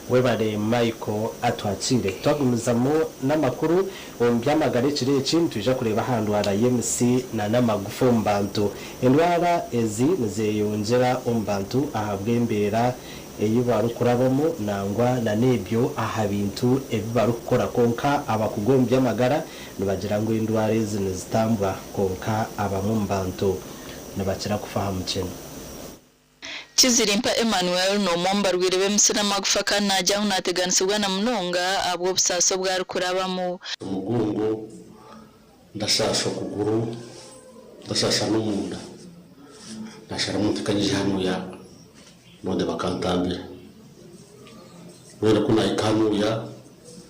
[SPEAKER 11] Webare Michael Atwakiire. Twagumizamu n'amakuru omu by'amagara ekiro eki nitwija kureeba aha ndwara y'emitsi na n'amagufa omu bantu. Endwara ezi nizeyongyera omu bantu ahabw'embeera ei barikurabamu nangwa na n'ebyo aha bintu ebi barikukora kwonka abakugu omu by'amagara nibagira ngu endwara ezi nizitambwa kwonka abamwe omu bantu nibakira kufa aha mukyeno.
[SPEAKER 19] Kizirimpa Emmanuel n'omwe omu barwaire b'emitsi n'amagufa kandi naagira ngu naateganisibwa na munonga ahabw'obusaasi obu arikurabamu.
[SPEAKER 20] Omugongo, ndashaasha okuguru, ndashaasha n'omunda. Nasharamu nti kanyije hanuya nonde bakantambira. Mbwenu ku nahika hanuya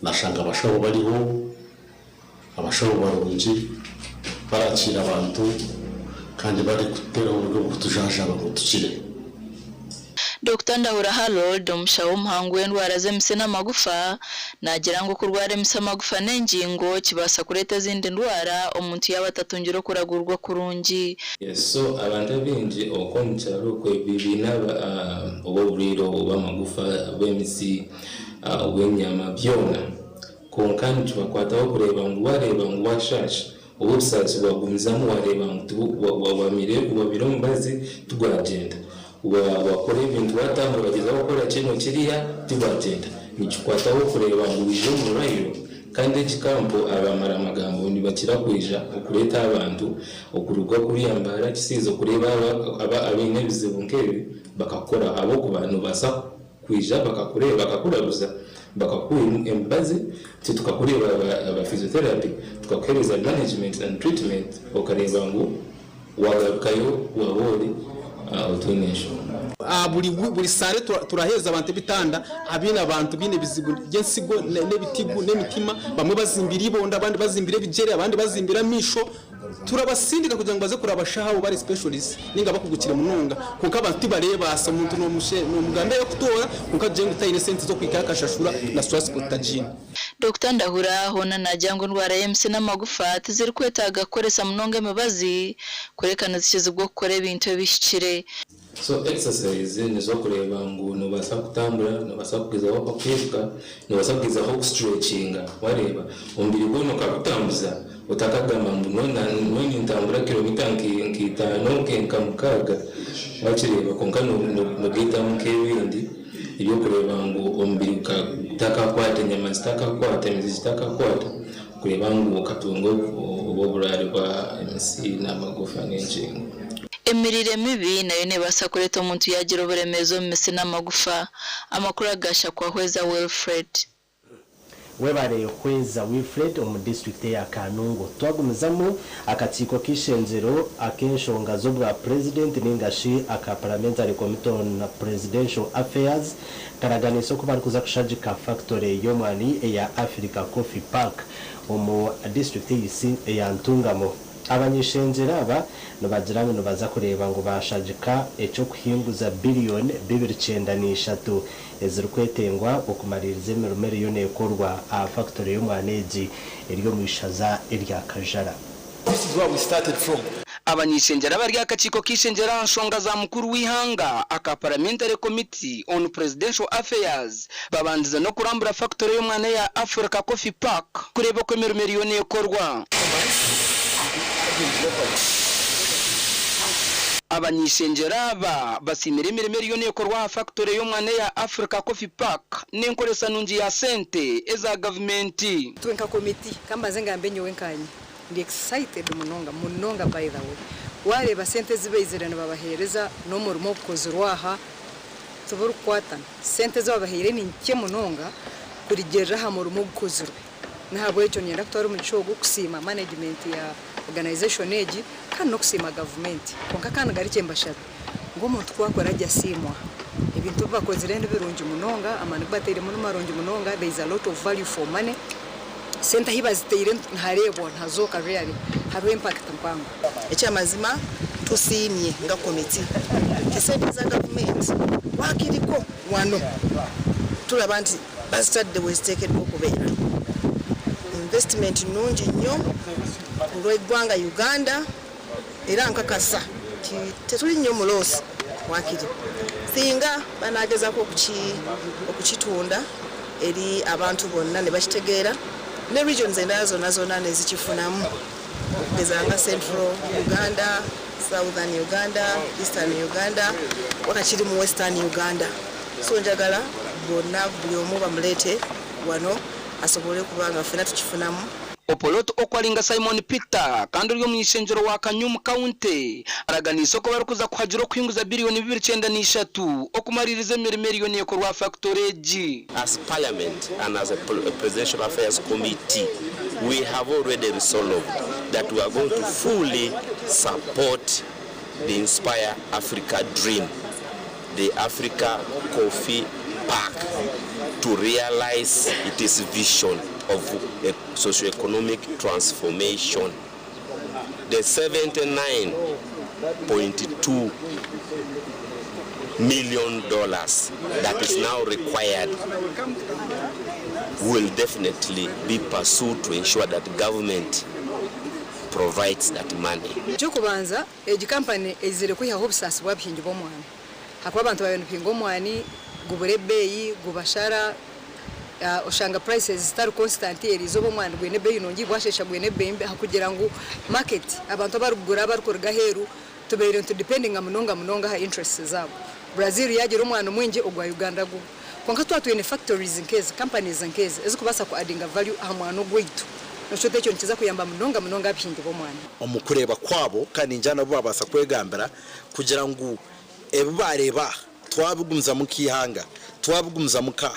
[SPEAKER 20] nashanga abashaho bariho, abashaho barungi barakiira abantu kandi barikuteeraho oburyo bw'okutujanjaba ngu tukire.
[SPEAKER 19] Dokita Ndahura Harold, omushaho omuhangu w'endwara z'emitsi n'amagufa, naagira ngu okurwara emitsi, amagufa n'engingo kibaasa kureeta ezindi ndwara omuntu yaaba atatungire okuragurwa kurungi.
[SPEAKER 22] So abantu abaingi okwo omu kyaro okwe baine oba oburwaire obw'amagufa, obw'emitsi, obw'enyama byona. Kwonka nikibakwataho kureeba ngu wareeba ngu washaasha oba obusaasi bwagumizamu wareeba ngu wamire omubazi tigwagyenda.
[SPEAKER 2] Wakora ebintu watambura wagyezaho kukora kinu kiriya tibagyenda. Nikikwataho kureeba ngu waija omu rwayiro kandi egi kampu abamara magambo nibakira kwija okureeta abantu okuruga kuriya Mbarara Kisiizi okureeba aba abaine ebizibu nk'ebi bakakukora ahabw'okuba nobaasa kwija bakakureeba bakakuraguza bakakuha emibazi itwe tukakureeba aba physiotherapy tukakuheereza management and treatment okareeba ngu Wagarukayo waba ori otaine nshonga.
[SPEAKER 3] Buri buri saare turaheereza abantu ebitanda abaine abantu baine ebizibu by'ensigo n'ebitigu n'emitima bamwe bazimbire ibondo abandi bazimbire ebigyere abandi bazimbire amaisho turabasindika kugira ngu baze kureba abashaho bari specialist ninga abakugukire munonga kwonka abantu tibareebaasa omuntu nomugambira eyokutoora kwonka tugire ngu taine sente z'okuhikayo akashashura na transport tagiine.
[SPEAKER 19] Dokita Ndahura hoona naagira ngu endwara y'emitsi n'amagufa tizirikwetaaga kukoresa munonga emibazi, kureka nizikizibwa okukora ebintu ebihikire.
[SPEAKER 2] So exercise nizokureeba ngu nobaasa kutambura, nobaasa kugezaho kwiruka, nobaasa kugezaho ku stretchinga wareeba omubiri gwona okagutambuza otakagamba ngu nyowe nintambura kilomita nka itaano nka mukaaga wakireeba kwonka nogaitamu nk'ebindi. Eby'okureeba ngu omubiri gutakakwata, enyama zitakakwata, emizi zitakakwata, kureeba ngu okatunga obwo oburwaire bwa emitsi n'amagufa n'engingo.
[SPEAKER 19] Emiriire mibi nayo neebaasa kureeta omuntu yaagira oburemeezi omu mitsi n'amagufa. Amakuru aga Shakwahweza Wilfred.
[SPEAKER 11] Webare Hweza Wilfred omu disiturikiti eya Kanungu. Twagumizamu, akakiiko k'eishengyero ak'enshonga z'obwa Purezidenti ninga shi aka Parliamentary Committee on Presidential Affairs karaganiise oku barikuza kushagika fakitore y'omwani eya Africa Coffee Park omu disiturikiti eya Ntungamo. Abany'ishengyero aba nibagira ngu nibaza kureeba ngu baashagika eky'okuhinguza biriyoni 293 ezirikwetengwa okumariiriza emirimo eriyo neekorwa aha fakitore y'omwana egi eri omu ishaza erya Kajara.
[SPEAKER 4] This is where we started from.
[SPEAKER 5] Abany'ishengyero abari aha kakiiko k'eishengyero aha nshonga za mukuru w'eihanga aka Parliamentary Committee on Presidential Affairs babandize n'okurambura fakitore y'omwana eya Africa Coffee Park kureeba oku emirimo eriyo neekorwa. Abany'ishengyero aba basiimire emirimo eriyo neekorwa aha fakitore y'omwana eya Africa Coffee Park n'enkoresa nungi ya sente eza gavumenti.
[SPEAKER 8] Itwe nka komiti, kambanze ngambe nyowe nkanye, Ndi excited munonga munonga by the way wareeba sente ezi baizire nibabahereza n'omurimo ogukozirwe aha tiburikukwatana sente ezi babahaire ni nkye munonga kurigirira aha murimo ogukozirwe nahabwekyo niinyenda kutwara omugisha ogu kusiima management ya organization egi kandi n'okusiima gavumenti kwonka kandi ngarukye mbashabe ngu omuntu ku akora gye asiimwa ebintu ebi bakozire nibirungi munonga amaani agu batairemu nimarungi munonga there is a lot of value for money. Sente ahi baziteire nihareebwa nihazooka really hariho impact mpango.
[SPEAKER 21] Ekyamazima tusiimye nga komiti nti sente za gavumenti wakiriko wano tulaba nti bazitadde weziteekeddwa okubeera. Investment nnungi nnyo ku lw'eggwanga Uganda era nkakasa nti tetuli nnyo mu loss wakiri singa banaagezaako okukitunda eri abantu bonna ne bakitegeera ne regions endala zonna zonna ne zikifunamu okugeza nga Central Uganda, Southern Uganda, Eastern Uganda wakakiri mu Western Uganda so njagala bonna buli omu bamuleete wano asobole okuba nga ffena tukifunamu.
[SPEAKER 5] Opolot Okwalinga Simon Peter kandi ori omuny'ishengyero wa Kanyumu County araganiise oku barikuza kuhagira okuhinguza biriyoni 293 okumariiriza emirimo eriyo neekorwa aha fakitore egi.
[SPEAKER 24] As parliament and as a presidential affairs committee we have already resolved that we are going to fully support the Inspire Africa dream, the Africa Coffee Park to realize its vision of a socio-economic transformation. The 79.2 million dollars that is now required will definitely be pursued to ensure that government provides that money.
[SPEAKER 8] Eky'okubanza, egi kampani eizire kwihaho obusaasi bw'abahingi b'omwani ahakuba abantu baabaire nibahinga omwani gubura ebeeyi, gubashara, oshanga prices zitari constant, eriizooba omwani gwine ebeeyi nungi, bwasheesha gwine ebeeyi mbi ahakugira ngu market abantu abarikugura abarikuruga aheeru. Tubaire nitudipendinga munonga munonga aha interests zaabo. Brazil yaagira omwani mwingi ogwa Uganda gugwa. Kwonka twaba twine factories nk'ezi, companies nk'ezi ezikubaasa ku addinga value aha mwani ogwaitu, noshusha oti ekyo nikiza kuyamba munonga munonga abahingi b'omwani.
[SPEAKER 6] Omu kureeba kwabo, kandi ningira nabo baabaasa kwegambira kugira ngu ebi baareeba aha twabigumizamu nk'eihanga, twabigumizamu nka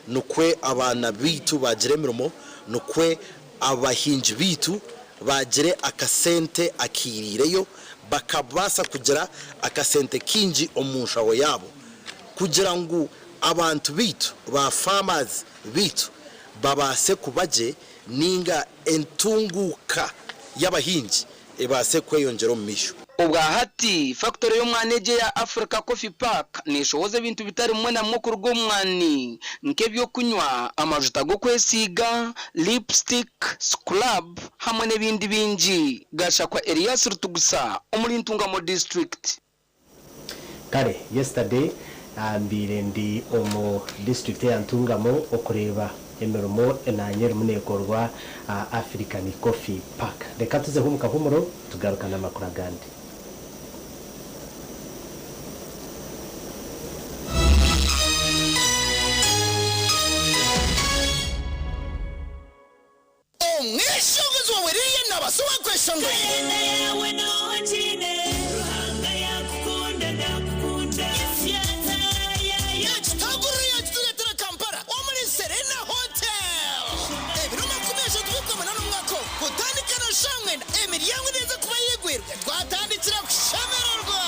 [SPEAKER 6] nikwo abaana baitu baagira emirimo, nikwo abahingi baitu baagire akasente akairiireyo, bakabaasa kugira akasente kaingi omu nshaho yaabo kugira ngu abantu baitu, ba farmers baitu babaase kuba gye ninga entunguuka y'abahingi ebaase kweyongyera omu maisho.
[SPEAKER 5] Obwa hati, fakitore y'omwani egi eya Africa Coffee Park neshohoza ebintu bitari bimwe na bimwe okuruga omu mwani nk'ebyokunywa, amajuta g'okwesiiga, lipstick, scrub hamwe n'ebindi bingi. Gashakwa Elias Rutugusa omuri Ntungamo District.
[SPEAKER 11] Kare yesterday mbaire ndi omu district eya Ntungamo okureeba emirimo enanya erimu nekorwa aha African Coffee Park. Reka tuzeho omu kahumuro tugaruka n'amakuru agandi.
[SPEAKER 7] Omweshongozi wawe Lilian Nabaasa owakweshongoire.
[SPEAKER 9] Kalenda yawe nogiine Ruhanga yakukunda nakukunda
[SPEAKER 7] Ekitaguriro yakitureetera Kampala omuri Serena Hotel ebiro 30 by'Okwamunana omwaka ogu kutandika na shaaha mwenda emiryango neeza kuba eyigwirwe twatandikira kushemererwa.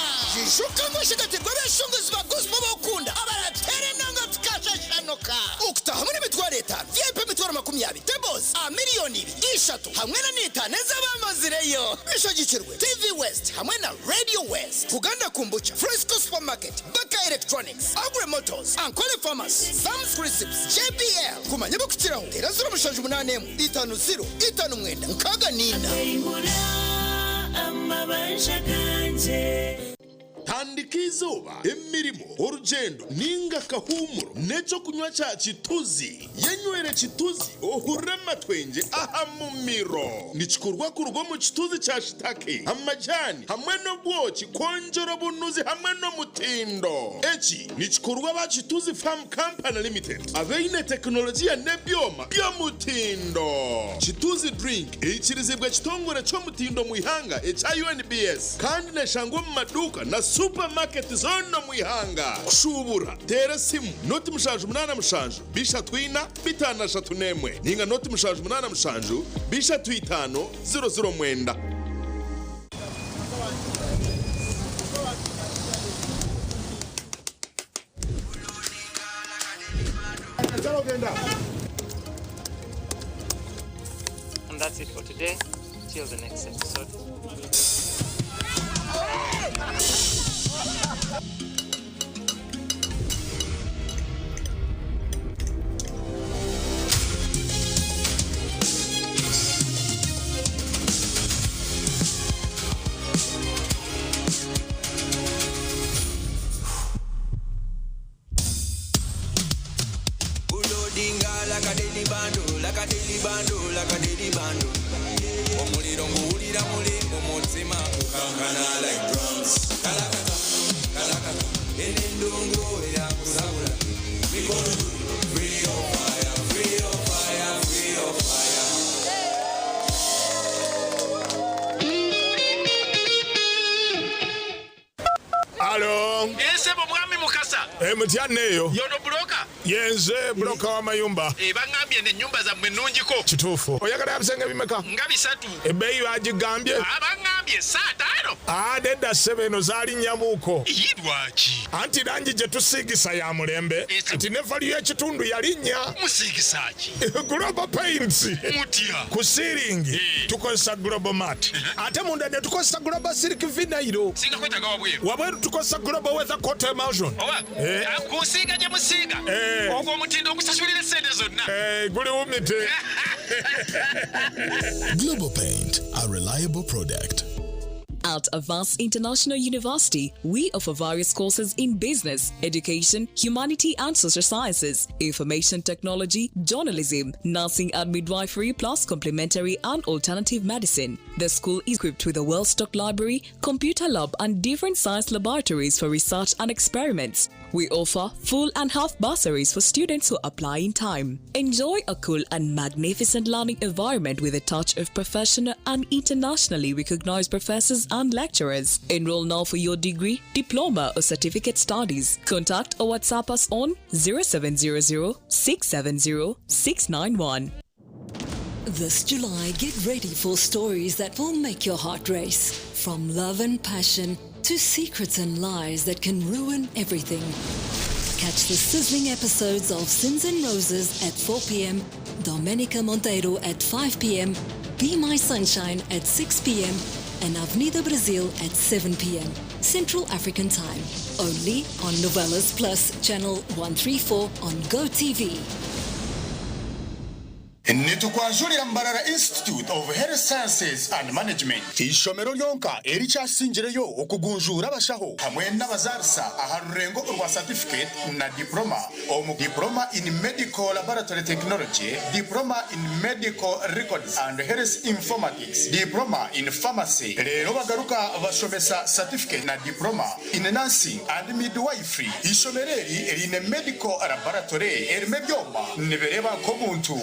[SPEAKER 7] Ijuka ngu oshagatirwe abeshongozi ba gospel abokukunda abarateera enanga tukashashanuka. Okutaha hamwe n'emitwaro etaano, VIP emitwaro 20, tables aha miriyoni ibiri, ishatu hamwe na n'etaano ez'abamazireyo. Bishagikirwe TV West hamwe na Radio West, Buganda Kombucha, Fresco Supermarket, Baka Electronics, Agri Motors, Ankole Pharmacy, Sam's Crisps, JBL. Kumanya ebirikukiraho, teera 078 50 59 64.
[SPEAKER 9] Akaihura amabanja gangye.
[SPEAKER 23] Tandika eizooba, emirimo, orugyendo ninga akahuumuro n'ekyokunywa kya Kituzi. Yenywere Kituzi ohurire amatwengye aha mumiro. Nikikorwa kuruga omu kituzi kya shitake, amajaani hamwe n'obwoki kwongyera obunuzi hamwe n'omutindo. Eki nikikorwa aba Kituzi Farm Company Limited abaine tekinologiya n'ebyoma by'omutindo. Kituzi Drink eikirizibwe ekitongore ky'omutindo omu ihanga ekya UNBS. Kandi neshangwa omu maduuka na supamaketi zoona omu ihanga. Kushuubura, teera esimu 077 34 531 ninga 078 35 00 9.
[SPEAKER 25] And that's it for today. Till the next episode.
[SPEAKER 26] Ulodinga like a daily bundle, like a daily bundle, like a daily bundle. Omuliro nguwulira muli mu mutima gukankana like drums. Kalakata, kalakata, eno endongo eyakusabula. Mikono free your fire, free your fire, free your fire.
[SPEAKER 27] Alo.
[SPEAKER 28] Eh, ssebo mwami Mukasa.
[SPEAKER 27] Eh, mutya nneeyo.
[SPEAKER 28] Yono buloka?
[SPEAKER 27] Yenze buloka w'amayumba.
[SPEAKER 28] Eh, baŋŋambye nti ennyumba zammwe nnungiko.
[SPEAKER 27] Kituufu. Oyagala bisenge bimeka?
[SPEAKER 28] Nga bisatu.
[SPEAKER 27] Ebbeeyi bagigambye?
[SPEAKER 28] Ah, baŋŋambye saataano.
[SPEAKER 27] Ah, nedda ssebo eno zaalinnya-muko.
[SPEAKER 28] Ii, lwaki?
[SPEAKER 27] Anti langi gye tusiigisa ya mulembe. Kati ne valiyu y'ekitundu yalinnya.
[SPEAKER 28] Musiigisa ki?
[SPEAKER 27] Global Paints.
[SPEAKER 28] Mutya?
[SPEAKER 27] Ku siiringi tukozesa Global Mat. Ate munda ne tukozesa Global Silk Vinyl.
[SPEAKER 28] Singa kwetaaga wabweru.
[SPEAKER 27] Wabweru tukozesa Global Weather Coat Emulsion.
[SPEAKER 28] Oba
[SPEAKER 27] Eh.
[SPEAKER 28] ah, kusiiga gye musiiga.
[SPEAKER 27] Eh.
[SPEAKER 28] Ogwo omutindo ogusasulira essente zonna.
[SPEAKER 27] Eh, guli wumite.
[SPEAKER 29] Global Paint, a reliable product.
[SPEAKER 1] At Avance International University, we offer various courses in business, education, humanity and social sciences, information technology, journalism, nursing and midwifery, plus complementary and alternative medicine. The school is equipped with a well-stocked library, computer lab, and different science laboratories for research and experiments. We offer full and half bursaries for students who apply in time. Enjoy a cool and magnificent learning environment with a touch of professional and internationally recognized professors and lecturers. Enroll now for your degree, diploma, or certificate studies. Contact or WhatsApp us on 0700 670 691.
[SPEAKER 10] This July, get ready for stories that will make your heart race. From love and passion to secrets and lies that can ruin everything. Catch the sizzling episodes of Sins and Roses at 4 p.m., Domenica Monteiro at 5 p.m., Be My Sunshine at 6 p.m., and Avenida Brasil at 7 p.m. Central African Time. Only on Novelas Plus, Channel 134 on GoTV.
[SPEAKER 13] Nitukwanjurira Mbarara Institute of Health Sciences and Management, eishomero ryonka erikyasingireyo okugunjuura abashaho hamwe n'abazaarisa aha rurengo orwa satifiketi na diporoma omu Diploma in Medical Laboratory Technology, Diploma in Medical Records and Health Informatics, Diploma in Pharmacy reero bagaruka bashomesa satifiketi na diporoma in Nursing and Midwifery. Eishomero eri riine Medical Laboratory erimu ebyoma nibireeba nk'omuntu,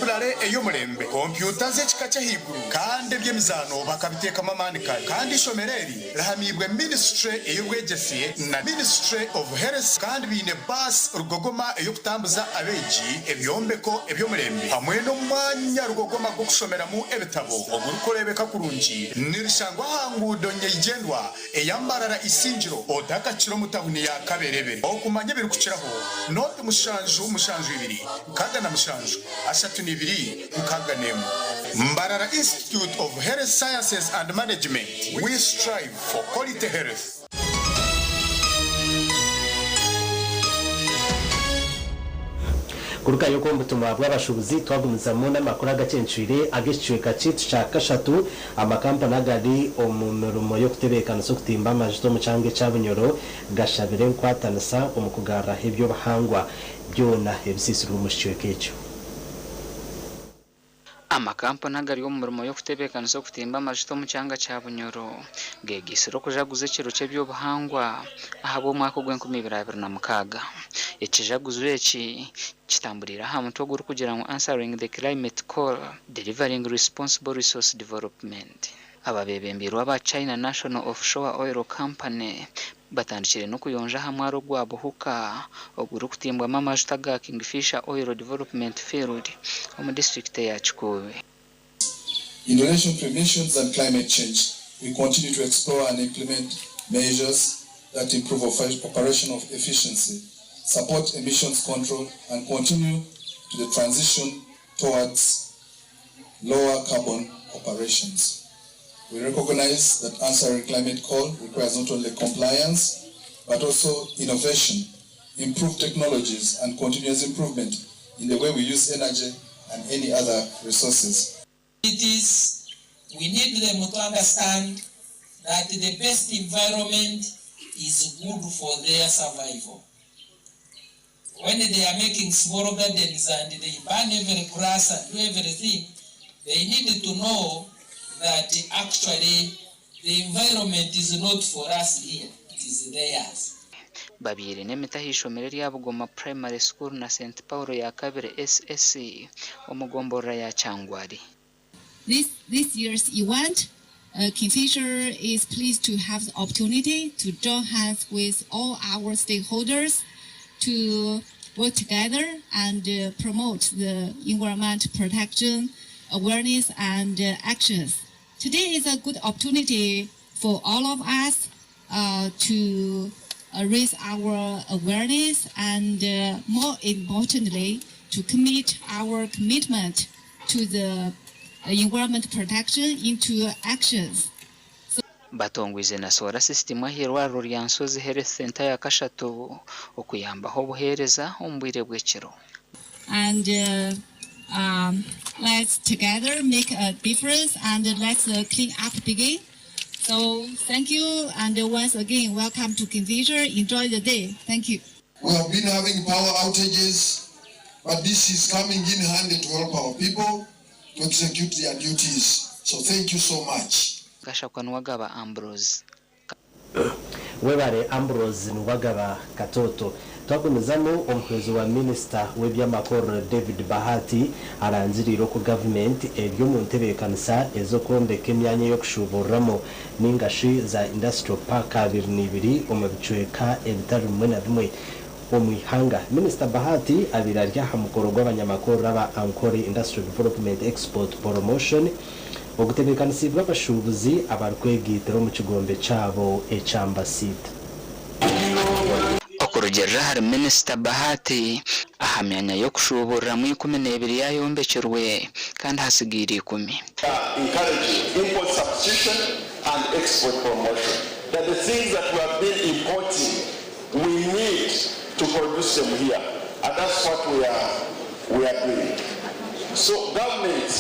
[SPEAKER 13] Library ey'omurembe, kompyuta z'ekika ky'ahaiguru kandi eby'emizaano bakabiteekamu amaani kare. Kandi eishomero eri rihamiibwe Ministry ey'obwegyese na Ministry of Health kandi baine baasi rugogoma ey'okutambuza abeegi, ebyombeko eby'omurembe hamwe n'omwanya rugogoma gw'okushomeramu ebitabo ogurikureebeka kurungi. Nirishangwa aha nguudo nyeigyendwa eya Mbarara Isingiro otakakira omu tawuni ya Kaberebere. Okumanya ebirikukiraho, nooti mushanju mushanju ibiri 67 32 61. Mbarara Institute of Health Sciences and Management, we strive for quality health.
[SPEAKER 11] Kurugayo okwo omu butumwa bw'abashuubuzi twagumizamu n'amakuru agacencwire ag'ekicweka kyaitu kya kashatu. Amakampani agari omu mirimo y'okutebeekanisa okutimba amajuta omu kyanga ekya Bunyoro gashabire enkwatanisa omu kugaruraho eby'obuhangwa byona ebisiisirwe omu kicweka ekyo.
[SPEAKER 25] Amakampuni agari omu mirimo y'okutebeekanisa okutimba amajuta omu kyanga kya Bunyoro geegaitsire okujaguza ekiro ky'eby'obuhangwa ahabw'omwaka ogw'enkumi ibiri abiri na mukaaga. Ekijaguzo eki kitamburiire aha mutwe ogurikugira ngu Answering the Climate Call, Delivering Responsible Resource Development. Ababeebembeirwe aba China National Offshore Oil Company batandikire n'okuyonja aha mwaro gwa Buhuka ogurikutimbwamu amajuta ga Kingfisher Oil Development Field omu disiturikiti eya Kikuube.
[SPEAKER 14] In relation to emissions and climate change, we continue to explore and implement measures that improve operational efficiency, support emissions control, and continue to the transition towards lower carbon operations. We recognize that answering climate call requires not only compliance, but also innovation, improved technologies, and continuous improvement in the way we use energy and any other resources.
[SPEAKER 15] It is, we need them to understand that the best environment is good for their survival. When they are making small gardens and they burn every grass and do everything, they need to know that actually the environment is not for us here, it is theirs.
[SPEAKER 25] Babyire n'emiti aha ishomero erya Bugoma Primary School na St Paul ya kabiri SS omu gomborora ya Kyangwali.
[SPEAKER 16] This year's event, Kingfisher is pleased to have the opportunity to join hands with all our stakeholders to work together and promote the environment protection, awareness and actions. Today is a good opportunity for all of us to raise our awareness and more importantly, to commit our commitment to the environment protection into actions.
[SPEAKER 25] Batongwize na solar system ah'irwariro rya Nshozi Health Centre ya kashatu okuyambaho obuheereza omu bwire bw'ekiro.
[SPEAKER 16] And let's together make a difference and let's clean up begin. So thank you, and once again, welcome to Kingfisher. Enjoy the day. Thank you.
[SPEAKER 14] We have been having power outages, but this is coming in handy to help our people to execute their duties. So thank you so much.
[SPEAKER 25] Gashakwa Nuwagaba Ambrose.
[SPEAKER 11] Webare Ambrose Nuwagaba Katoto. Twagumizamu omuhwezi wa minisita w'eby'amakorero David Bahati arangiriire oku gavumenti eri omu ntebeekanisa ez'okwombeka emyanya y'okushuuburiramu ninga shi za Industrial Park 22 omu bicweka ebitari bimwe na bimwe omu ihanga. Minisita Bahati abaire ari aha mukoro gw'abanyamakorero aba Ankole Industrial Development Export Promotion ogutebeekanisiibwe abashuubuzi abarikwegaitira omu kigombe kyabo ekya Ambasita.
[SPEAKER 25] Okurugiirira ahari Minisita Bahati, aha myanya y'okushuuburiramu 12 yaayombekirwe kandi hatsigaire ikumi.
[SPEAKER 2] Encouraging import substitution and export promotion. That the things that we have been importing, we need to produce them here. And that's what we are, we are doing. So government,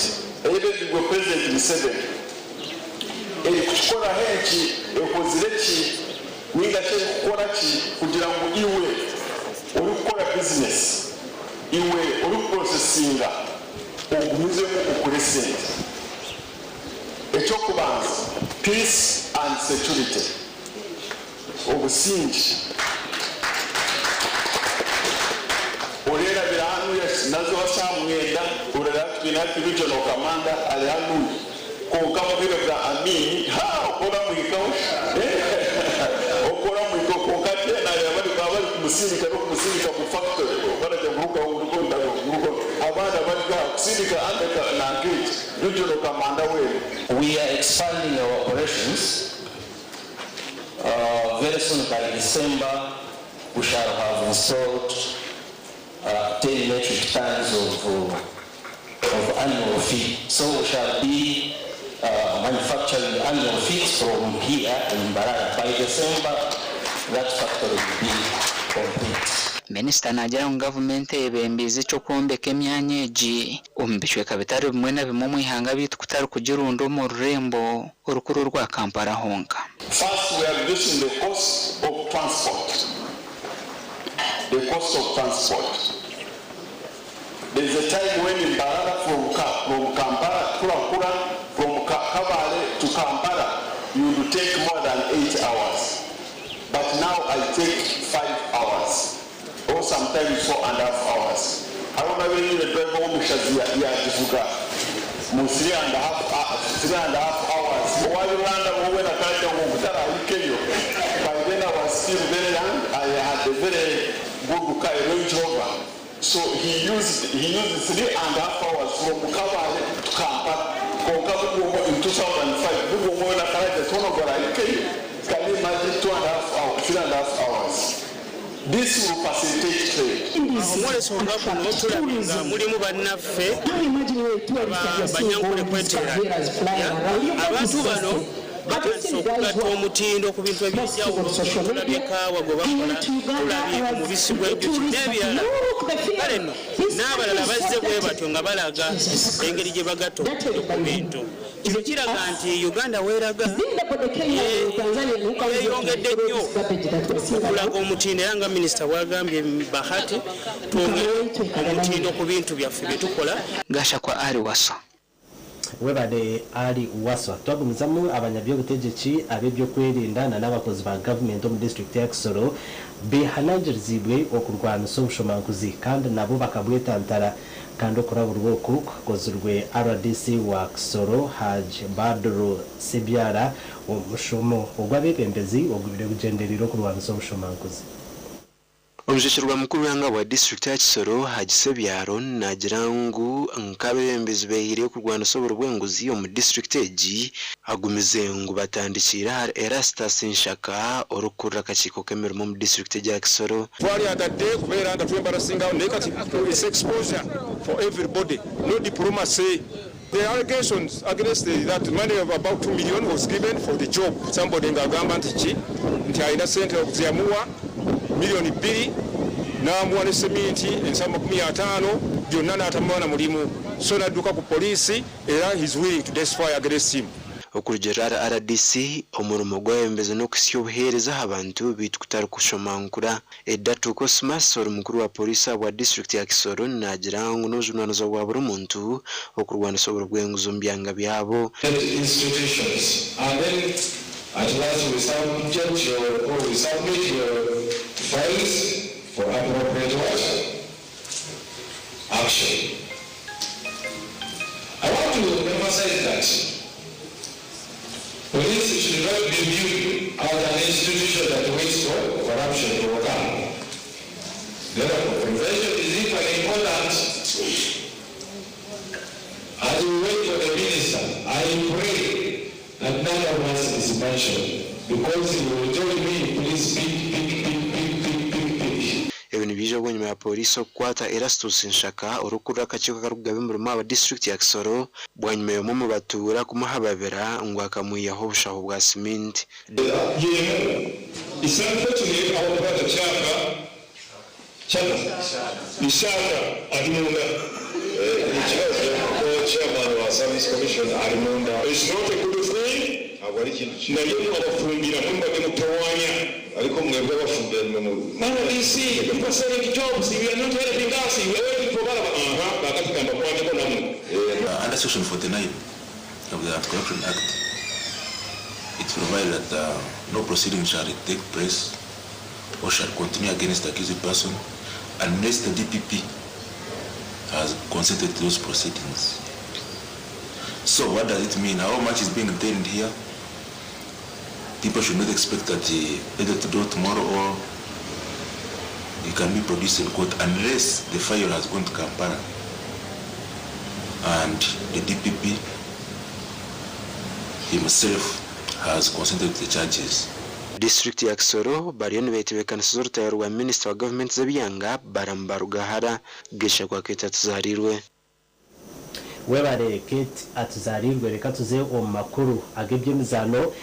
[SPEAKER 2] eyebembirwe President Museveni, erikukikoraho eki, ekozire ki, ninga shi erikukora ki kugira ngu iwe orikukora bizinesi, iwe orikuprosesinga ogumizemu okore sente. Eky'okubanza, peace and security, obusingye. Oreerabira hanuya nazo shaaha mwenda, orara twine hati regional commander ari hanuya. Kwonka mu bwire bwa Amin, ha okora muhikaho okora muhikaho kwonka hati naareeba bari baba bari kumusindika n'okumusindika mu factory baragya gurugaho gurugaho abaana bari aha kusindika under nanka egi regional commander weena.
[SPEAKER 3] We are expanding our operations. Very soon by December, we shall have installed 10 metric tons of animal feed. So we shall be manufacturing animal feed from here in Mbarara. By December, that factory will be complete.
[SPEAKER 25] Minisita naagira ngu gavumenti eyebembiize eky'okwombeka emyanya egi omu bicweka bitari bimwe na bimwe omu ihanga beitu kutari kugirunda omu rurembo orukuru orwa Kampala honka.
[SPEAKER 2] First, we are reducing the cost of transport. The cost of transport. There is a time when in Mbarara from, from Kampala, Kura Kura, from Kabale to Kampala, you would take more than 8 hours. But now I take 5 hours, or sometimes 4.5 hours. Hariho n'abenyine driver w'omushazi yagivuga mu 3.5 hours. Owa Uganda wowe nakajya ngo gutarahikeyo. By then I was still very young. I had a very good car, a Range Rover. So he used 3.5 hours from Kabale to Kampala. Konka bugombo in 2005 bugombo nakajya tonogora hikeyo. Can you imagine 2.5 hours, 3.5 hours? This will facilitate trade.
[SPEAKER 12] Omwoleso nga guno tulabye nga mulimu bannaffe Banyankole kweteera. Abantu bano batandise okugatta omutindo ku bintu ebyenjawulo. Tulabye kaawa gwe bakola, tulabye omubisi gw'enjuki n'ebirala. Kale nno n'abalala bazze bwe batyo nga balaga engeri gye bagatta omutindo ku bintu. Kino kiraga nti Uganda weeraga yeeyongedde nnyo okulaga omutindo, era nga minisita bwagambye Bahati, twongere omutindo ku bintu byaffe bye tukola.
[SPEAKER 25] Gashakwa Ali Waswa.
[SPEAKER 11] Webale Ali Waswa. Twagumizamu, abanyabyobutegyeki, ab'ebyokwerinda na n'abakozi ba gavumenti omu disitulikiti ya Kisoro behanangirizibwe okurwanisa obushomankuzi kandi nabo bakabwetantara. Kandi okuraburwa oku kukozirwe RDC wa Kisoro, Haj Badru Sebyara, omushomo ogw'abebembezi ogubire gugyendereire okurwanisa obushomankuzi.
[SPEAKER 17] Omujwekyerwa mukuru w'ihanga wa disitulikiti ya Kisoro, Haji Sebyaro, naagira ngu nk'abeebembezi beehiireyo okurwanisa oburi bw'enguzi omu disitulikiti egi. Agumize ngu batandikiire ahari Erastus Nshaka, orikukurira akakiiko k'emirimo omu disitulikiti egi ya Kisoro.
[SPEAKER 18] Twalyagadde kubeera nga twembarasingawo, naye kati it's exposure for everybody, no diplomacy. The allegations against that money of about 2 million was given for the job. Somebody ng'agamba nti ki nti alina sente ziyamuwa 2 million, n'amuwa ne seminti ensawo 50, byonna n'atamuwa na mulimu, so n'adduka ku poliisi, era he's willing to testify against him.
[SPEAKER 17] Okurugiirira ahari rdc, omurimo gw'abeebembezi n'okuhitsya obuheereza aha bantu beitu kutari kushomankura. Edatu Cosmas, ori mukuru wa pooriisi ahabwa disiturikiti ya Kisoro naagira ngu n'obujunaanizibwa bwa buri muntu okurwanisa oburi bw'enguzi omu byanga byabo.
[SPEAKER 4] Institutions and then at last we subject your or we submit your files for appropriate what? Action. I want to emphasize that police should not be viewed as an institution that waits for corruption to occur. Therefore, prevention is equally important. As we wait for the minister, I pray that none of us is mentioned because he will tell me, please pick, pick, pick, pick, pick, pick, pick.
[SPEAKER 17] Ebi nibiija bwanyima ya Pooriisi okukwata Erastus Nshaka orikukurira akakiiko akarikugaba emirimo aha disiturikiti ya Kisoro bwanyima y'omwe omu batuura kumuhababira ngu akamwihaho obushaho bwa siminti.
[SPEAKER 18] Yemu, It's unfortunate our brother Kyaka, Kyaka, Ishaka ari munda.
[SPEAKER 4] Nikibazo ko chairman wa service commission ari munda.
[SPEAKER 18] It's not a good thing.
[SPEAKER 4] Ntabwo ari ikintu cyiza.
[SPEAKER 18] Naye mwabafumbira mwe mutawanya.
[SPEAKER 4] Ariko mwebwe abafumbira nimwe mu
[SPEAKER 18] RDC, people are selling jobs, you are not helping us, we are waiting for balaba. Aha, kakati kamba kwateko namwe.
[SPEAKER 6] Under section 49 of the Anti-Corruption Act, it provides that no proceeding shall take place or shall continue against the accused person unless the DPP has consented to those proceedings. So what does it mean? How much is being detained here? People should not expect that either today or tomorrow or it can be produced in court unless the file has gone to Kampala and the DPP himself has consented to the charges.
[SPEAKER 17] Disiturikiti ya Kisoro bariyo nibetebeekanisiza orutayo rwa minisita wa gavumenti z'ebyanga Balaam Barugahara Geshakwa Kate Atuzarirwe.
[SPEAKER 11] Webare Kate Atuzarirwe. Reka tuze omu makuru ag'eby'emizaano.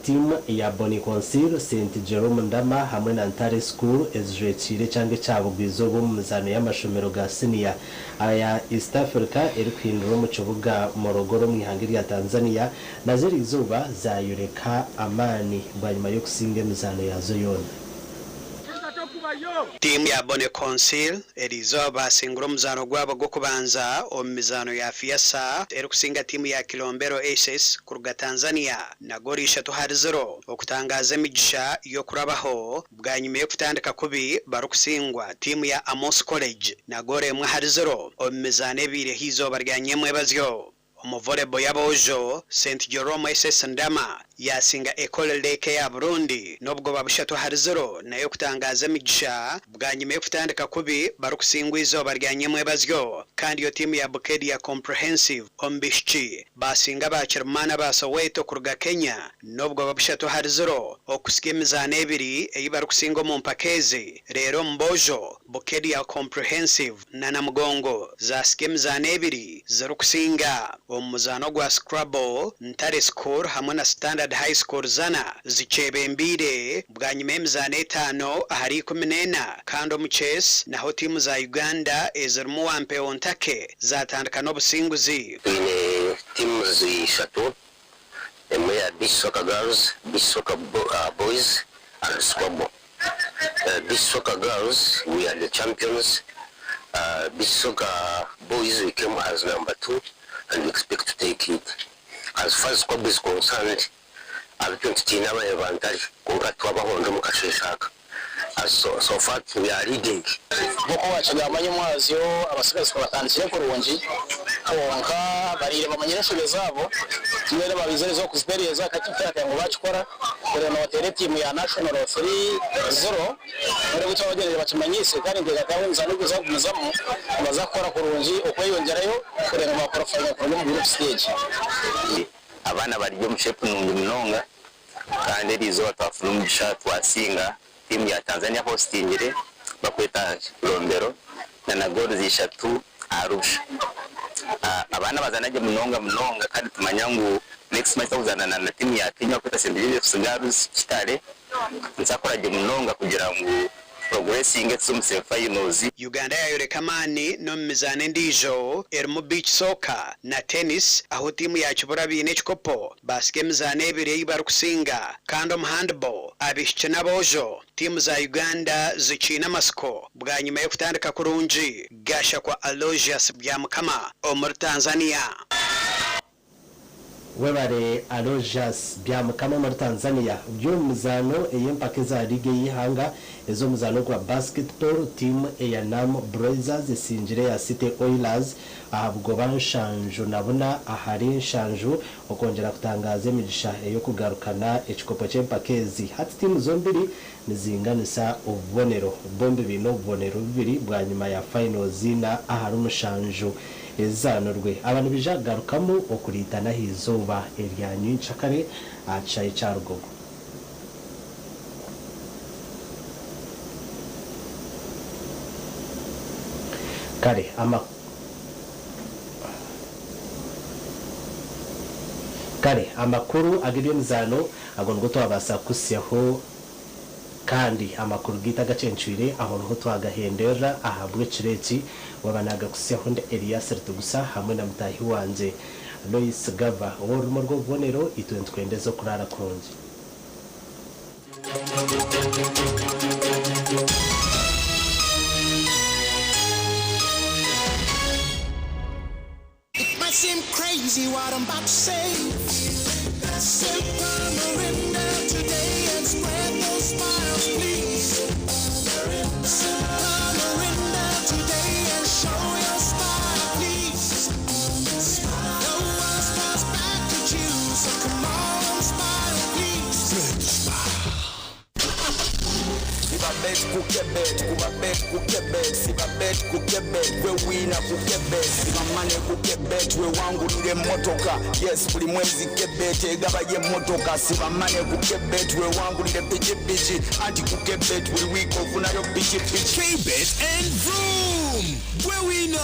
[SPEAKER 11] Tiimu ya Boni Consil, St Jerome Ndama hamwe na Ntare School ezijwekiire ekyanga ekya Bugwa-izooba omu mizaano y'amashomero ga siniya aya East Africa erikuhindura omu kibuga Morogoro omu ihanga erya Tanzania nazo eriizooba zayoreka amaani bwanyima y'okusinga emizaano yaazo yoona.
[SPEAKER 8] Tiimu ya Bone Consil eriizooba basingura omuzaano gwabo gw'okubanza omu mizaano ya FEASSSA erikusinga tiimu ya Kilombero SS kuruga Tanzania na goolo ishatu ahari ziro okutangaaza emigisha y'okurabaho bwanyima y'okutandika kubi barikusingwa tiimu ya Amos College na goolo emwe ahari ziro omu mizaano ebaireho eizooba rya nyemwebazyo. Omu volleyball y'aboojo, St Jerome SS Ndama yaasinga Ecole Lake eya Burundi n'obugoba bushatu ahari ziro nayo kutangaaza emigisha bwanyima y'okutandika kubi barikusingwa eizooba rya nyemwebazyo. Kandi yo tiimu ya Bukedea Comprehensive omu baishiki baasinga aba Kirimani aba Soweto kuruga Kenya n'obugoba bushatu ahari ziro okuhitsya emizaano ebiri ei barikusinga omu mpaka ezi. Reero omu boojo, Bukedea Comprehensive na Namugongo zaasika emizaano ebiri zirikusinga. Omu muzaano gwa Scrabble, Ntare School hamwe na Standard High School Zana zikyebembeire bwanyima y'emizaano etaano ahari 14 kandi omu Chess naho tiimu za Uganda ezirimu Wampewo Ntake zatandika n'obusinguzi.
[SPEAKER 19] Twine teams ishatu, emwe ya beach soccer girls, beach soccer boys and scrabble. Beach soccer girls, we are the champions. Beach soccer boys, we came as number 2 and we expect to take it. As far as scrabble is concerned, abitwe tutiine abaye bantari kwonka twabahonda omu kasheeshe aka. As so far we are leading.
[SPEAKER 20] Nk'uko wakigamba nyamwazyo, abasigazi batandikire kurungi, konka barire bamanyire enshobe zaabo, mbere babizereza okuzitereza kakitaka ngu bakikora kureba batere tiimu ya national 3-0 muri gutyo abagenzi bakimanyise, kandi nteekateeka ngu omuzaano guza kugumizamu baza kukora kurungi okweyongyerayo kureba ngu baqualifyinga kuruga omu group stage.
[SPEAKER 21] Abaana bari omu shape nungi munonga, kandi eriizooba twafuna omugisha twasinga tiimu ya Tanzania hostingire bakweta Kilombero na goals ishatu Arusha. Abaana bazana gye munonga munonga, kandi tumanya ngu next match tukuzana na tiimu ya Kenya bakweta St Joseph's Girls Kitale, nsakora gye munonga kugira ngu Tuprogressinge tuze omu semi finals.
[SPEAKER 8] Uganda yayoreka amaani n'omu mizaano endiijo erimu Beach Soccer na Tennis ahu tiimu ya Kibura baine ekikopo basiga emizaano ebiri ei barikusinga kandi omu Handball abaishiki n'aboojo tiimu za Uganda zikiine amatsiko bwanyima y'okutandika kurungi. Gashakwa Aloysius Byamukama omuri Tanzania.
[SPEAKER 11] Webare Aloysius Byamukama omuri Tanzania. Buri omu mizaano ey'empaka eza liigi ey'eihanga ez'omuzaano gwa basketball, tiimu eya Nam Blazers esingire eya City Oilers aha bugoba 74 ahari 7 okwongyera kutangaaza emigisha ey'okugarukana ekikopo ky'empaka ezi. Hati tiimu zombiri nizinganisa obubonero. Bombi baine obubonero bubiri bwanyima ya finals ina ahari mushanju ezizaanirwe. Aba nibaija kugarukamu okuriitana ah'eizooba erya nyencakare aha kishaayi kya Lugogo. Kare ama Kare amakuru ag'eby'emizaano ago nigo twabaasa kukuhitsyaho. Kandi amakuru gaitu agacencwire aho niho twagahenderera ahabw'ekiro eki. Waaba naagakuhitsyaho ndi Elias Ritugusa hamwe na mutaahi wangye Lois Gava ow'orurimi orw'obubonero. Itwe nitukwendeza okuraara kurungi.
[SPEAKER 5] It might seem crazy what I'm about to say. Sip a Mirinda today and spread those smiles, please. Sip a Mirinda today and show your smile, please. The world smiles back at you, so come on, smile, please. Spread the smile.
[SPEAKER 7] Siba bet ku kebet, kuba bet ku kebet, siba bet ku kebet, gwe wiina ku kebet, siba money ku kebet, wewangulira emmotoka. Yes, buli mwezi kebet egabayo emmotoka. Siba money ku kebet, wewangulire pikipiki, anti ku kebet buli wiiki ofunayo pikipiki.
[SPEAKER 9] Kbet and vroom! Gwe wiina!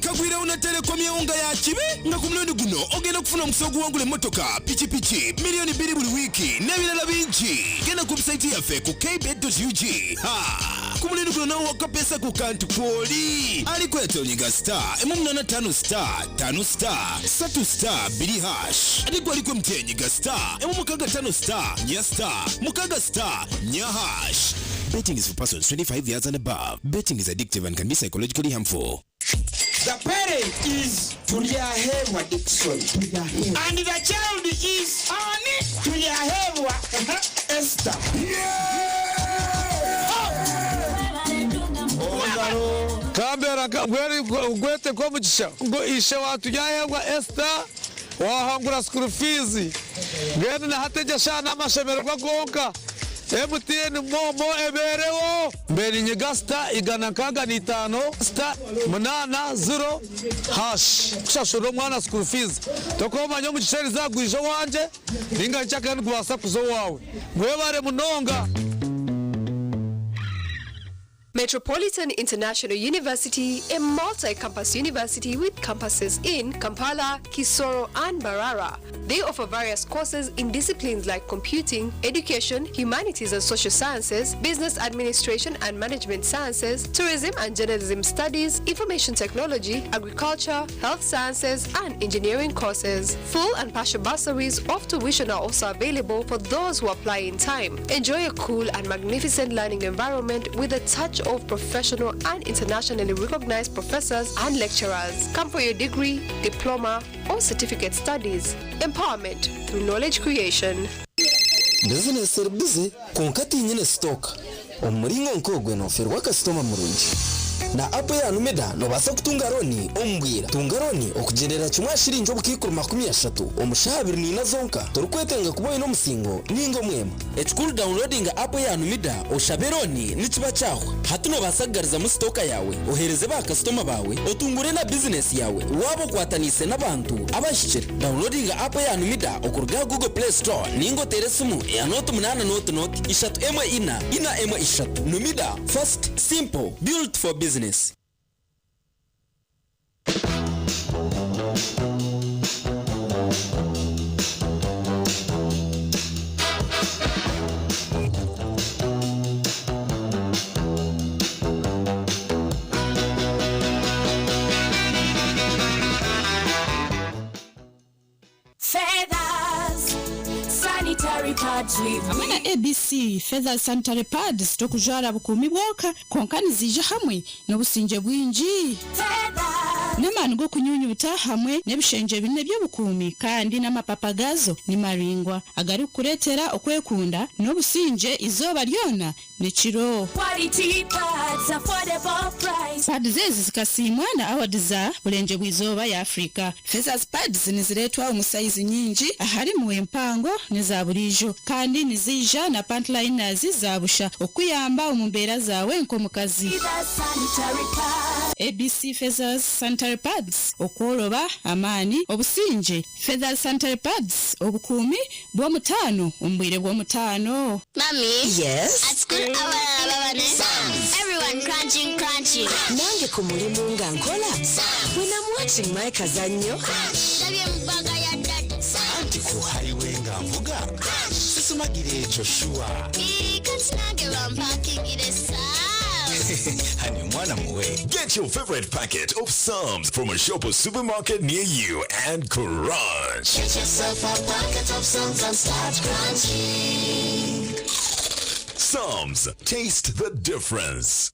[SPEAKER 9] Kagwirewo na Telecom yawunga ya kibi nga ku mulundi guno ogenda kufuna omukisa oguwangula emmotoka, pikipiki, 2,000,000 buli wiiki n'ebirala bingi. Genda ku website yaffe ku kbet.ug. Ha! Ku mulundi guno nawe wakapeesa ku kantu kwoli. Aliko yatonyiga star emu munaana ttaano star ttaano star ssatu star bbiri hash. Ate gwe aliko MTN nyiga star emu mukaaga ttaano star nnya star mukaaga star nnya hash. Betting is for persons 25 years and above. Betting is addictive and can be psychologically harmful.
[SPEAKER 25] The parent is Turyaheebwa Dickson. And the child is ani? Turyaheebwa Esther.
[SPEAKER 22] Kambera nkwete nk'omugisha ngu ishe wa Turyaheebwa Esther wahangura school fees mbwenu na hati egi eshaaha n'amashemererwa gonka. MTN MoMo ebeereho. Mbwenu nyiga star 165 star 8 ziro hash kushashurira omwana school fees. Tokumanya omugisha eriza gwija owangye ninga nkyakare nigubaasa kuza owaawe. Mwebare munonga.
[SPEAKER 27] Metropolitan International University, a multi-campus university with campuses in Kampala, Kisoro, and Mbarara. They offer various courses in disciplines like computing, education, humanities and social sciences, business administration and management sciences, tourism and journalism studies, information technology, agriculture, health sciences, and engineering courses. Full and partial bursaries of tuition are also available for those who apply in time. Enjoy a cool and magnificent learning environment with a touch of professional and internationally recognized professors and lecturers. Come for your degree, diploma, or certificate studies. Empowerment through knowledge creation.
[SPEAKER 23] Bizinesi eri bize kwonka tinyine sitooka. Omu muringo nk'ogwe noferwa kasitoma murungi. Na app ya Numida nobaasa kutunga looni omu bwira. Tunga looni okugyendera kimwe aha shiringi obukaikuru 30 omu shaaha 24 zonka torikwetenga kuba oine omusingo ninga omwema. Ekikuru downloadinga app ya Numida oshabe looni nikiba kyahwa. Hati nobaasa kugarizamu sitooka yaawe, oheereze ba kasitoma baawe, otungure na bizinesi yaawe waaba okwataniise n'abantu abahikire. Downloadinga app ya Numida okuruga aha Google Play Store ninga oteere esimu eya nooti munaana nooti nooti ishatu emwe ina ina emwe ishatu. Numida, fast, simple, built for business.
[SPEAKER 1] Hamwe na ABC Feathers Sanitary Pads tokujwara bukuumi bwonka kwonka niziija hamwe n'obusingye bwingi. N'amaani g'okunyunyuuta hamwe n'ebishengye bine by'obukuumi kandi n'amapapa gaazo ni maraingwa agarikukureetera okwekunda n'obusingye eizooba ryona n'ekiro.
[SPEAKER 10] Quality pads, affordable price.
[SPEAKER 1] Pads ezi zikasiimwa na award za Burengyerwa Izooba ya Africa. Feathers Pads nizireetwa omu sayizi nyingi aharimu empango n'eza buriijo kandi niziija na pant liners za busha okukuyamba omu mbeera zaawe nk'omukazi.
[SPEAKER 10] Feathers sanitary pads.
[SPEAKER 1] ABC Feathers Sanitary Pads, Okworoba, amaani, obusingye. Feathers Sanitary Pads, obukuumi bw'omutaano omu bwire bw'omutaano.
[SPEAKER 13] Mommy.
[SPEAKER 15] Yes?
[SPEAKER 13] At school, abalala baba ne Everyone crunching, crunching.
[SPEAKER 15] Nange ku mulimu nga nkola. When I'm watching my kazannyo.
[SPEAKER 13] Ndabye mu bbaga ya daddy.
[SPEAKER 16] Anti ku highway nga nvuga sisumagira ekyo sure.
[SPEAKER 13] Ii, Kati nange bampakingire Sam's.
[SPEAKER 16] Hani omwana muwe.
[SPEAKER 24] Get your favorite packet of Psalms from a shop or supermarket near you and crunch.
[SPEAKER 5] Get yourself a packet of Psalms and start crunching.
[SPEAKER 24] Psalms, taste the difference.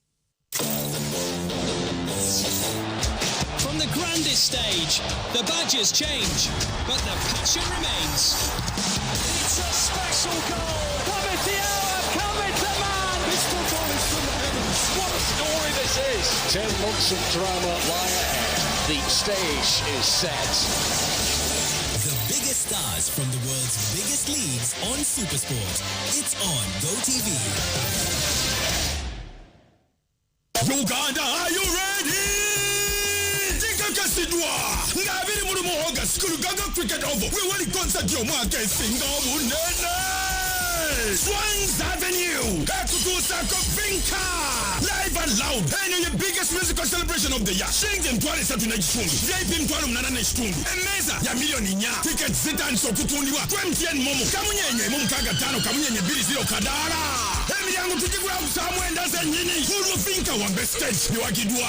[SPEAKER 26] From the grandest stage, the badges change, but the passion remains.
[SPEAKER 5] It's a special goal. Cometh the hour, cometh the man.
[SPEAKER 28] This football is from the heavens. What a story this is.
[SPEAKER 29] 10 months of drama lie ahead. The stage is set.
[SPEAKER 9] The biggest stars from the world's biggest leagues on Supersport. It's on GoTV.
[SPEAKER 24] Uganda, are you ready? Kikakasidwa nga 21 August ku Lugaga Cricket Oval wewali concert y'omwaka esinga obunene. Swangz Avenue ekutuusaako Vinka live and loud. Eno ye biggest musical celebration of the year. Shilingi 3,500, VIP 8,500, emmeeza ya miliyoni 4. Tickets zitandise okutundibwa ku MTN MoMo *165 *20 kadaala. Emiryango tugigula ku saa 9 zennyini. Olwo Vinka wambe stage biwagiddwa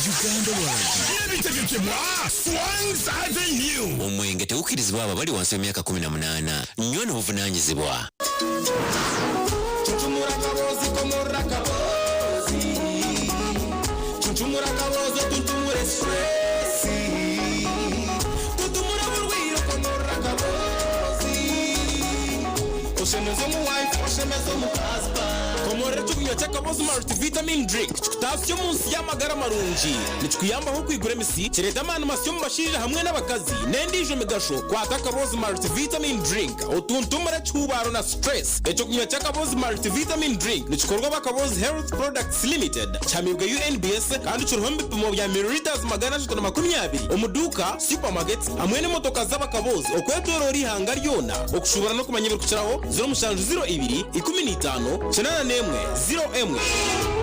[SPEAKER 9] Uganda Waragi.
[SPEAKER 24] N'ebitegekebwa Swangz Avenue.
[SPEAKER 30] Omwenge tegukkirizibwa abo abali wansi w'emyaka 18. Nywa n'obuvunaanyizibwa.
[SPEAKER 5] Chuchumura kabozi komora kabozi. Chuchumura kabozi tuntumure stress. Tutumura burwiro komora kabozi. Oshemeza omu wife, oshemeza omu husband.
[SPEAKER 31] Komorera ekyokunywa ky'Akabozi Multivitamin Drink kikutasya omu nsi y'amagara marungi. Nikikuyambaho okwigura emisi, kireeta amaani masya omu bashaija hamwe n'abakazi n'endiijo migasho. Kwata Akabozi Multivitamin Drink otuntumure ekihubaaro na stress. Ekyokunywa ky'Akabozi Multivitamin Drink nikikorwa Abakabozi Health Products Limited, kihamibwe UNBS kandi kiriho omu bipimo bya milliliters 320 omu duuka, supermarkets hamwe n'emotoka z'Abakabozi okwetooroora ihanga ryona. Okushubura n'okumanya ebirikukiraho 0702 15 81 01.